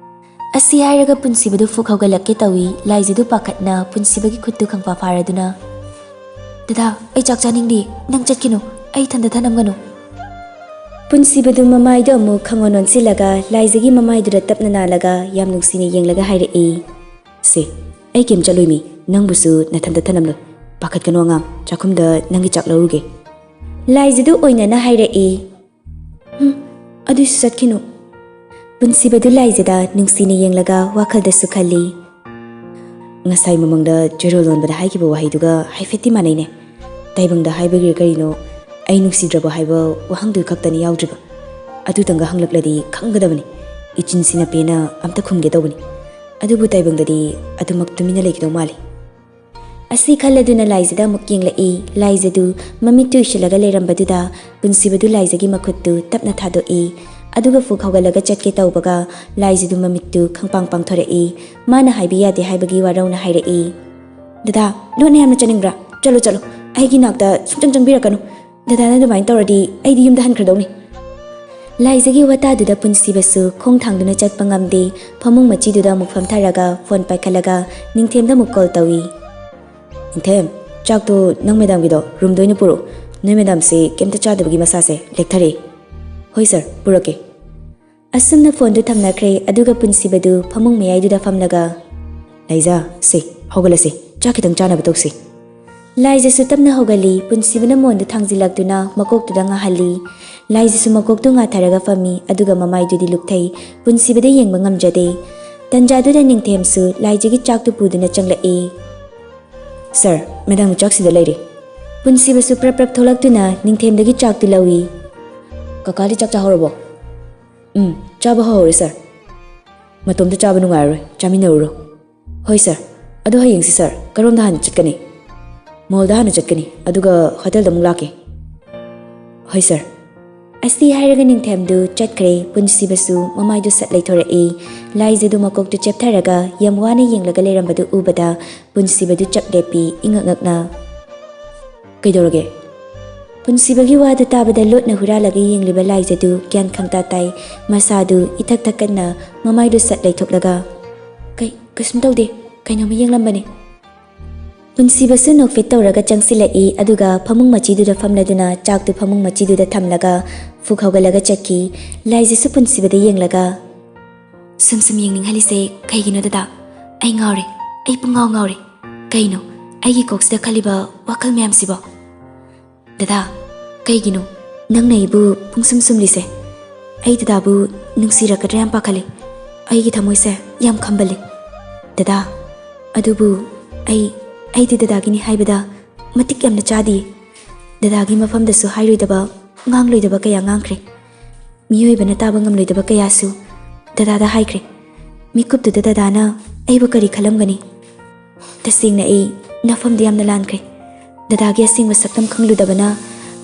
ꯑꯁꯤ ꯍꯥꯏꯔꯒ ꯄꯨꯟꯁꯤꯕꯗꯨ ꯐꯨꯛ ꯍꯧꯒꯠꯂꯛꯀꯦ ꯇꯧꯏ꯫ ꯂꯥꯏꯖꯗꯨ ꯄꯥꯈꯠꯅ ꯄꯨꯟꯁꯤꯕꯒꯤ ꯈꯨꯠꯇꯨ ꯈꯪꯐꯥ ꯐꯥꯔꯗꯨꯅ, "ꯗꯗꯥ, ꯑꯩ ꯆꯥꯛ ꯆꯥꯅꯤꯡꯗꯦ꯫ ꯅꯪ ꯆꯠꯈꯤꯅꯨ꯫ ꯑꯩ ꯏꯊꯟꯗ ꯊꯅꯝꯒꯅꯨ꯫" ꯄꯨꯟꯁꯤꯕꯗꯨ ꯃꯃꯥꯏꯗ ꯑꯃꯨꯛ ꯈꯪꯑꯣꯟ ꯑꯣꯟꯁꯤꯜꯂꯒ ꯂꯥꯏꯖꯒꯤ ꯃꯃꯥꯏꯗꯨꯗ ꯇꯞꯅ ꯅꯥꯜꯂꯒ ꯌꯥꯝ ꯅꯨꯡꯁꯤꯅ ꯌꯦꯡꯂꯒ ꯍꯥꯏꯔꯛꯏ, "ꯁꯦ, ꯑꯩ ꯀꯩꯝ ꯆꯠꯂꯣꯏꯃꯤ, ꯅꯪꯕꯨꯁꯨ ꯅꯊꯟꯇ ꯊꯅꯝꯂꯣꯏ꯫ ꯄꯥꯈꯠꯀꯅꯨ ꯑꯉꯥꯡ, ꯆꯥꯛꯈꯨꯝꯗ ꯅꯪꯒꯤ ꯆꯥꯛ ꯂꯧꯔꯨꯒꯦ꯫" ꯂꯥꯏꯖꯗꯨ ꯑꯣꯏꯅꯅ ꯍꯥꯏꯔꯛꯏ, "ꯍꯨꯝ, ꯑꯗꯨꯏꯁꯨ ꯆꯠꯈꯤꯅꯨ꯫" ꯄꯨꯟꯁꯤꯕꯗꯨ ꯂꯥꯏꯖꯗ ꯅꯨꯡꯁꯤꯅ ꯌꯦꯡꯂꯒ ꯋꯥꯈꯜꯗꯁꯨ ꯈꯜꯂꯤ, ꯉꯁꯥꯏ ꯃꯃꯥꯡꯗ ꯆꯦꯔꯣꯜ ꯂꯣꯟꯕꯗ ꯍꯥꯏꯈꯤꯕ ꯋꯥꯍꯩꯗꯨꯒ ꯍꯥꯏꯐꯦꯠꯇꯤ ꯃꯥꯟꯅꯩꯅꯦ꯫ ꯇꯥꯏꯕꯪꯗ ꯍꯥꯏꯕꯒꯤꯔ ꯀꯔꯤꯅꯣ, "ꯑꯩ ꯅꯨꯡꯁꯤꯗ꯭ꯔꯕꯣ" ꯍꯥꯏꯕ ꯋꯥꯍꯪꯗꯨ ꯈꯛꯇꯅꯤ ꯌꯥꯎꯗ꯭ꯔꯤꯕ꯫ ꯑꯗꯨꯇꯪꯒ ꯍꯪꯂꯛꯂꯗꯤ ꯈꯪꯒꯗꯕꯅꯤ꯫ ꯏꯆꯤꯟꯁꯤꯅ ꯄꯦꯟꯅ ꯑꯝꯇ ꯈꯨꯝꯒꯦ ꯇꯧꯕꯅꯤ꯫ ꯑꯗꯨꯕꯨ ꯇꯥꯏꯕꯪꯗꯗꯤ ꯑꯗꯨꯃꯛ ꯇꯨꯃꯤꯟꯅ ꯂꯩꯒꯗꯧ ꯃꯥꯜꯂꯤ꯫ ꯑꯁꯤ ꯈꯜꯂꯗꯨꯅ ꯂꯥꯏꯖꯗ ꯑꯃꯨꯛ ꯌꯦꯡꯂꯛꯏ꯫ ꯂꯥꯏꯖꯗꯨ ꯃꯃꯤꯠꯇꯨ ꯎꯏꯁꯤꯜꯂꯒ ꯂꯩꯔꯝꯕꯗꯨꯗ ꯄꯨꯟꯁꯤꯕꯗꯨ ꯂꯥꯏꯖꯒꯤ ꯃꯈꯨꯠꯇꯨ ꯇꯞꯅ ꯊꯥꯗꯣꯛꯏ꯫ ꯑꯗꯨꯒ ꯐꯨꯛ ꯍꯧꯒꯠꯂꯒ ꯆꯠꯀꯦ ꯇꯧꯕꯒ ꯂꯥꯏꯖꯗꯨ ꯃꯃꯤꯠꯇꯨ ꯈꯪꯄꯥꯡ ꯄꯥꯡꯊꯣꯔꯛꯏ꯫ ꯃꯥꯅ ꯍꯥꯏꯕ ꯌꯥꯗꯦ ꯍꯥꯏꯕꯒꯤ ꯋꯥꯔꯧꯅ ꯍꯥꯏꯔꯛꯏ꯫ "ꯗꯗꯥ, ꯂꯣꯟꯅ ꯌꯥꯝꯅ ꯆꯠꯅꯤꯡꯕ꯭ꯔꯥ? ꯆꯠꯂꯣ, ꯆꯠꯂꯣ, ꯑꯩꯒꯤ ꯅꯥꯛꯇ ꯁꯨꯡꯆꯪ ꯆꯪꯕꯤꯔꯛꯀꯅꯨ꯫ ꯗꯗꯥꯅ ꯑꯗꯨꯃꯥꯏꯅ ꯇꯧꯔꯗꯤ ꯑꯩꯗꯤ ꯌꯨꯝꯗ ꯍꯟꯈ꯭ꯔꯗꯧꯅꯤ꯫" ꯂꯥꯏꯖꯒꯤ ꯋꯥꯇꯥꯗꯨꯗ ꯄꯨꯟꯁꯤꯕꯁꯨ ꯈꯣꯡ ꯊꯥꯡꯗꯨꯅ ꯆꯠꯄ ꯉꯝꯗꯦ꯫ ꯐꯃꯨꯡ ꯃꯆꯤꯗꯨꯗ ꯑꯃꯨꯛ ꯐꯝꯊꯔꯒ ꯐꯣꯟ ꯄꯥꯏꯈꯠꯂꯒ ꯅꯤꯡꯊꯦꯝꯗ ꯑꯃꯨꯛ ꯀꯣꯜ ꯇꯧꯏ꯫ "ꯅꯤꯡꯊꯦꯝ, ꯆꯥꯛꯇꯣ ꯅꯪ ꯃꯦꯗꯥꯝꯒꯤꯗꯣ ꯔꯨꯝꯗ ꯑꯣꯏꯅ ꯄꯨꯔꯛꯎ꯫ ꯅꯣꯏ ꯃꯦꯗꯥꯝꯁꯦ ꯀꯩꯝꯇ ꯆꯥꯗꯕꯒꯤ ꯃꯁꯥꯁꯦ ꯂꯦꯛꯊꯔꯛꯑꯦ꯫" "ꯍꯣꯏ ꯁꯥꯔ, ꯄꯨꯔꯛꯀꯦ꯫" ꯑꯁꯨꯝꯅ ꯐꯣꯟꯗꯨ ꯊꯝꯅꯈ꯭ꯔꯦ꯫ ꯑꯗꯨꯒ ꯄꯨꯟꯁꯤꯕꯗꯨ ꯐꯃꯨꯡ ꯃꯌꯥꯏꯗꯨꯗ ꯐꯝꯂꯒ, "ꯂꯥꯏꯖꯥ, ꯁꯦ, ꯍꯧꯒꯠꯂꯁꯦ, ꯆꯥꯛ ꯈꯤꯇꯪ ꯆꯥꯅꯕ ꯇꯧꯁꯤ꯫" ꯂꯥꯏꯖꯁꯨ ꯇꯞꯅ ꯍꯧꯒꯠꯂꯤ꯫ ꯄꯨꯟꯁꯤꯕꯅ ꯃꯣꯟꯗꯨ ꯊꯥꯡꯖꯤꯜꯂꯛꯇꯨꯅ ꯃꯀꯣꯛꯇꯨꯗ ꯉꯥꯍꯜꯂꯤ꯫ ꯂꯥꯏꯖꯁꯨ ꯃꯀꯣꯛꯇꯨ ꯉꯥꯊꯔꯒ ꯐꯝꯃꯤ, ꯑꯗꯨꯒ ꯃꯃꯥꯏꯗꯨꯗꯤ ꯂꯨꯞꯊꯩ꯫ ꯄꯨꯟꯁꯤꯕꯗ ꯌꯦꯡꯕ ꯉꯝꯖꯗꯦ꯫ ꯇꯟꯖꯥꯗꯨꯗ ꯅꯤꯡꯊꯦꯝꯁꯨ ꯂꯥꯏꯖꯒꯤ ꯆꯥꯛꯇꯨ ꯄꯨꯗꯨꯅ ꯆꯪꯂꯛꯏ꯫ "ꯁꯥꯔ, ꯃꯦꯗꯥꯝꯒꯤ ꯆꯥꯛ ꯁꯤꯗ ꯂꯩꯔꯦ꯫" ꯄꯨꯟꯁꯤꯕꯁꯨ ꯄ꯭ꯔꯞ ꯄ꯭ꯔꯞ ꯊꯣꯛꯂꯛꯇꯨꯅ ꯅꯤꯡꯊꯦꯝꯗꯒꯤ ꯆꯥꯛꯇꯨ ꯂꯧꯏ꯫ "ꯀꯀꯥꯗꯤ ꯆꯥꯛ ꯆꯥꯍꯧꯔꯕꯣ?" "ꯎꯝ, ꯆꯥꯕ ꯍꯧꯍꯧꯔꯦ ꯁꯥꯔ꯫" "ꯃꯇꯣꯝꯇ ꯆꯥꯕ ꯅꯨꯡꯉꯥꯏꯔꯔꯣꯏ, ꯆꯥꯃꯤꯟꯅꯔꯨꯔꯣ꯫" "ꯍꯣꯏ ꯁꯥꯔ꯫ ꯑꯗꯣ ꯍꯌꯦꯡꯁꯦ ꯁꯥꯔ, ꯀꯔꯣꯝꯗ ꯍꯥꯟꯅ ꯆꯠꯀꯅꯤ?" "ꯃꯣꯜꯗ ꯍꯥꯟꯅ ꯆꯠꯀꯅꯤ, ꯑꯗꯨꯒ ꯍꯣꯇꯦꯜꯗ ꯑꯃꯨꯛ ꯂꯥꯛꯀꯦ꯫" "ꯍꯣꯏ ꯁꯥꯔ꯫" ꯑꯁꯤ ꯍꯥꯏꯔꯒ ꯅꯤꯡꯊꯦꯝꯗꯨ ꯆꯠꯈ꯭ꯔꯦ꯫ ꯄꯨꯟꯁꯤꯕꯁꯨ ꯃꯃꯥꯏꯗꯨ ꯁꯠ ꯂꯩꯊꯣꯔꯛꯏ꯫ ꯂꯥꯏꯖꯗꯨ ꯃꯀꯣꯛꯇꯨ ꯆꯦꯞꯊꯔꯒ ꯌꯥꯝ ꯋꯥꯅ ꯌꯦꯡꯂꯒ ꯂꯩꯔꯝꯕꯗꯨ ꯎꯕꯗ ꯄꯨꯟꯁꯤꯕꯗꯨ ꯆꯞ ꯂꯦꯞꯄꯤ, ꯏꯉꯛ ꯉꯛꯅ꯫ "ꯀꯩꯗꯧꯔꯒꯦ?" ꯄꯨꯟꯁꯤꯕꯒꯤ ꯋꯥꯗꯨ ꯇꯥꯕꯗ ꯂꯣꯠꯅ ꯍꯨꯔꯥꯜꯂꯒ ꯌꯦꯡꯂꯤꯕ ꯂꯥꯏꯖꯗꯨ ꯒ꯭ꯌꯥꯟ ꯈꯪꯇꯥ ꯇꯥꯏ꯫ ꯃꯁꯥꯗꯨ ꯏꯊꯛ ꯊꯛꯀꯠꯅ ꯃꯃꯥꯏꯗꯨ ꯁꯠ ꯂꯩꯊꯣꯛꯂꯒ, "ꯀꯩ, ꯀꯩꯁꯨꯝ ꯇꯧꯗꯦ, ꯀꯩꯅꯣꯝꯃ ꯌꯦꯡꯂꯝꯕꯅꯦ꯫" ꯄꯨꯟꯁꯤꯕꯁꯨ ꯅꯣꯛꯐꯦꯠ ꯇꯧꯔꯒ ꯆꯪꯁꯤꯜꯂꯛꯏ, ꯑꯗꯨꯒ ꯐꯃꯨꯡ ꯃꯆꯤꯗꯨꯗ ꯐꯝꯂꯗꯨꯅ ꯆꯥꯛꯇꯨ ꯐꯃꯨꯡ ꯃꯆꯤꯗꯨꯗ ꯊꯝꯂꯒ ꯐꯨꯛ ꯍꯧꯒꯠꯂꯒ ꯆꯠꯈꯤ꯫ ꯂꯥꯏꯖꯁꯨ ꯄꯨꯟꯁꯤꯕꯗ ꯌꯦꯡꯂꯒ, "ꯁꯨꯝ ꯁꯨꯝ ꯌꯦꯡꯅꯤꯡꯍꯜꯂꯤꯁꯦ ꯀꯩꯒꯤꯅꯣ ꯗꯗꯥ? ꯑꯩ ꯉꯥꯎꯔꯦ, ꯑꯩ ꯄꯨꯡꯉꯥꯎ ꯉꯥꯎꯔꯦ꯫ ꯀꯩꯅꯣ ꯑꯩꯒꯤ ꯀꯣꯛꯁꯤꯗ ꯈꯜꯂꯤꯕ ꯋꯥꯈꯜ ꯃꯌꯥꯝꯁꯤꯕꯣ? ꯗꯗꯥ, ꯀꯩꯒꯤꯅꯣ ꯅꯪꯅ ꯑꯩꯕꯨ ꯄꯨꯡꯁꯨꯝ ꯁꯨꯝꯂꯤꯁꯦ? ꯑꯩ ꯗꯗꯥꯕꯨ ꯅꯨꯡꯁꯤꯔꯛꯀꯗ꯭ꯔꯥ ꯌꯥꯝ ꯄꯥꯈꯠꯂꯤ꯫ ꯑꯩꯒꯤ ꯊꯃꯣꯏꯁꯦ ꯌꯥꯝ ꯈꯝꯕꯜꯂꯤ꯫ ꯗꯗꯥ, ꯑꯗꯨꯕꯨ ꯑꯩ, ꯑꯩꯗꯤ ꯗꯗꯥꯒꯤꯅꯤ ꯍꯥꯏꯕꯗ ꯃꯇꯤꯛ ꯌꯥꯝꯅ ꯆꯥꯗꯤꯌꯦ꯫ ꯗꯗꯥꯒꯤ ꯃꯐꯝꯗꯁꯨ ꯍꯥꯏꯔꯣꯏꯗꯕ, ꯉꯥꯡꯂꯣꯏꯗꯕ ꯀꯌꯥ ꯉꯥꯡꯈ꯭ꯔꯦ꯫ ꯃꯤꯑꯣꯏꯕꯅ ꯇꯥꯕ ꯉꯝꯂꯣꯏꯗꯕ ꯀꯌꯥꯁꯨ ꯗꯗꯥꯗ ꯍꯥꯏꯈ꯭ꯔꯦ꯫ ꯃꯤꯀꯨꯞꯇꯨꯗ ꯗꯗꯥꯅ ꯑꯩꯕꯨ ꯀꯔꯤ ꯈꯜꯂꯝꯒꯅꯤ? ꯇꯁꯦꯡꯅ ꯑꯩ ꯅꯐꯝꯗ ꯌꯥꯝꯅ ꯂꯥꯟꯈ꯭ꯔꯦ꯫ ꯗꯗꯥꯒꯤ ꯑꯁꯦꯡꯕ ꯁꯛꯇꯝ ꯈꯪꯂꯨꯗꯕꯅ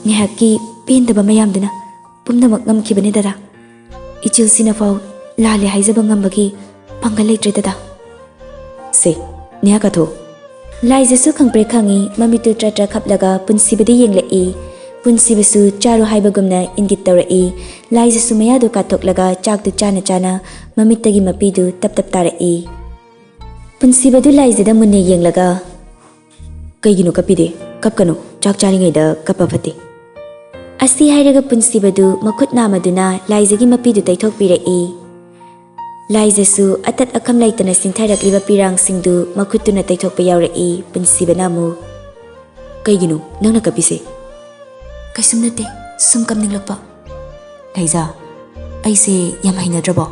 ꯉꯥꯏꯍꯥꯛꯀꯤ ꯄꯦꯟꯗꯕ ꯃꯌꯥꯝꯗꯨꯅ ꯄꯨꯝꯅꯃꯛ ꯉꯝꯈꯤꯕꯅꯤ ꯗꯗꯥ꯫ ꯏꯆꯤꯜꯁꯤꯅꯐꯥꯎ ꯂꯥꯜꯂꯦ ꯍꯥꯏꯖꯕ ꯉꯝꯕꯒꯤ ꯄꯥꯡꯒꯜ ꯂꯩꯇ꯭ꯔꯦ ꯗꯗꯥ꯫ ꯁꯦ, ꯅꯦꯍꯥ ꯀꯥꯊꯣꯛ꯫ ꯂꯥꯏꯖꯁꯨ ꯈꯪꯄ꯭ꯔꯦꯛ ꯈꯪꯉꯤ, ꯃꯃꯤꯠꯇꯨ ꯇ꯭ꯔ ꯇ꯭ꯔ ꯈꯞꯂꯒ ꯄꯨꯟꯁꯤꯕꯗ ꯌꯦꯡꯂꯛꯏ꯫ ꯄꯨꯟꯁꯤꯕꯁꯨ ꯆꯥꯔꯣ ꯍꯥꯏꯕꯒꯨꯝꯅ ꯏꯪꯒꯤꯠ ꯇꯧꯔꯛꯏ꯫ ꯂꯥꯏꯖꯁꯨ ꯃꯌꯥꯗꯨ ꯀꯥꯊꯣꯛꯂꯒ ꯆꯥꯛꯇꯨ ꯆꯥꯅ ꯆꯥꯅ ꯃꯃꯤꯠꯇꯒꯤ ꯃꯄꯤꯗꯨ ꯇꯞ ꯇꯞ ꯇꯥꯔꯛꯏ꯫ ꯄꯨꯟꯁꯤꯕꯗꯨ ꯂꯥꯏꯖꯗ ꯃꯨꯟꯅ ꯌꯦꯡꯂꯒ, "ꯀꯩꯒꯤꯅꯣ ꯀꯞꯄꯤꯗꯤ? ꯀꯞꯀꯅꯨ, ꯆꯥꯛ ꯆꯥꯔꯤꯉꯩꯗ ꯀꯞꯄ ꯐꯠꯇꯦ"꯫ ꯑꯁꯤ ꯍꯥꯏꯔꯒ ꯄꯨꯟꯁꯤꯕꯗꯨ ꯃꯈꯨꯠ ꯅꯥꯝꯃꯗꯨꯅ ꯂꯥꯏꯖꯒꯤ ꯃꯄꯤꯗꯨ ꯇꯩꯊꯣꯛꯄꯤꯔꯛꯏ꯫ ꯂꯥꯏꯖꯁꯨ ꯑꯇꯠ ꯑꯈꯝ ꯂꯩꯇꯅ ꯆꯤꯟꯊꯔꯛꯂꯤꯕ ꯄꯤꯔꯥꯡꯁꯤꯡꯗꯨ ꯃꯈꯨꯠꯇꯨꯅ ꯇꯩꯊꯣꯛꯄ ꯌꯥꯎꯔꯛꯏ꯫ ꯄꯨꯟꯁꯤꯕꯅ ꯑꯃꯨꯛ, "ꯀꯩꯒꯤꯅꯣ ꯅꯪꯅ ꯀꯞꯄꯤꯁꯦ?" "ꯀꯩꯁꯨꯝ ꯅꯠꯇꯦ, ꯁꯨꯝ ꯀꯞꯅꯤꯡꯂꯛꯄ"꯫ "ꯂꯥꯏꯖ, ꯑꯩꯁꯦ ꯌꯥꯝ ꯍꯩꯅꯗ꯭ꯔꯕꯣ?"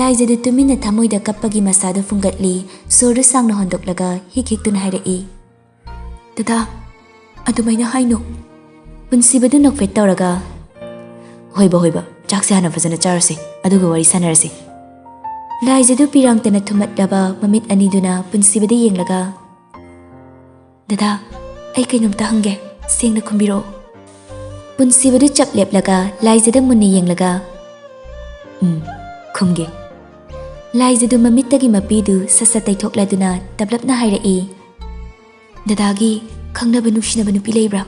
ꯂꯥꯏꯖꯗꯨ ꯇꯨꯃꯤꯟꯅ ꯊꯃꯣꯏꯗ ꯀꯞꯄꯒꯤ ꯃꯁꯥꯗꯨ ꯐꯨꯡꯒꯠꯂꯤ꯫ ꯁꯣꯔꯗꯨ ꯁꯥꯡꯅ ꯍꯣꯟꯗꯣꯛꯂꯒ ꯍꯤꯛ ꯍꯤꯛꯇꯨꯅ ꯍꯥꯏꯔꯛꯏ, "ꯗꯗꯥ, ꯑꯗꯨꯃꯥꯏꯅ ꯍꯥꯏꯅꯨ"꯫ ꯄꯨꯟꯁꯤꯕꯗꯨ ꯅꯣꯛꯐꯦꯠ ꯇꯧꯔꯒ, "ꯍꯣꯏꯕ, ꯍꯣꯏꯕ, ꯆꯥꯛꯁꯦ ꯍꯥꯟꯅ ꯐꯖꯅ ꯆꯥꯔꯁꯦ, ꯑꯗꯨꯒ ꯋꯥꯔꯤ ꯁꯥꯟꯅꯔꯁꯦ"꯫ ꯂꯥꯏꯖꯗꯨ ꯄꯤꯔꯥꯡꯇꯅ ꯊꯨꯝꯃꯠꯂꯕ ꯃꯃꯤꯠ ꯑꯅꯤꯗꯨꯅ ꯄꯨꯟꯁꯤꯕꯗ ꯌꯦꯡꯂꯒ, "ꯗꯗꯥ, ꯑꯩ ꯀꯩꯅꯣꯝꯇ ꯍꯪꯒꯦ, ꯁꯦꯡꯅ ꯈꯨꯝꯕꯤꯔꯛꯑꯣ"꯫ ꯄꯨꯟꯁꯤꯕꯗꯨ ꯆꯞ ꯂꯦꯞꯂꯒ ꯂꯥꯏꯖꯗ ꯃꯨꯟꯅ ꯌꯦꯡꯂꯒ, "ꯎꯝ, ꯈꯨꯝꯒꯦ"꯫ ꯂꯥꯏꯖꯗꯨ ꯃꯃꯤꯠꯇꯒꯤ ꯃꯄꯤꯗꯨ ꯁꯠ ꯁꯠ ꯇꯩꯊꯣꯛꯂꯗꯨꯅ ꯇꯞꯂꯞꯅ ꯍꯥꯏꯔꯛꯏ, "ꯗꯗꯥꯒꯤ ꯈꯪꯅꯕ ꯅꯨꯡꯁꯤꯅꯕ ꯅꯨꯄꯤ ꯂꯩꯕ꯭ꯔꯥ?"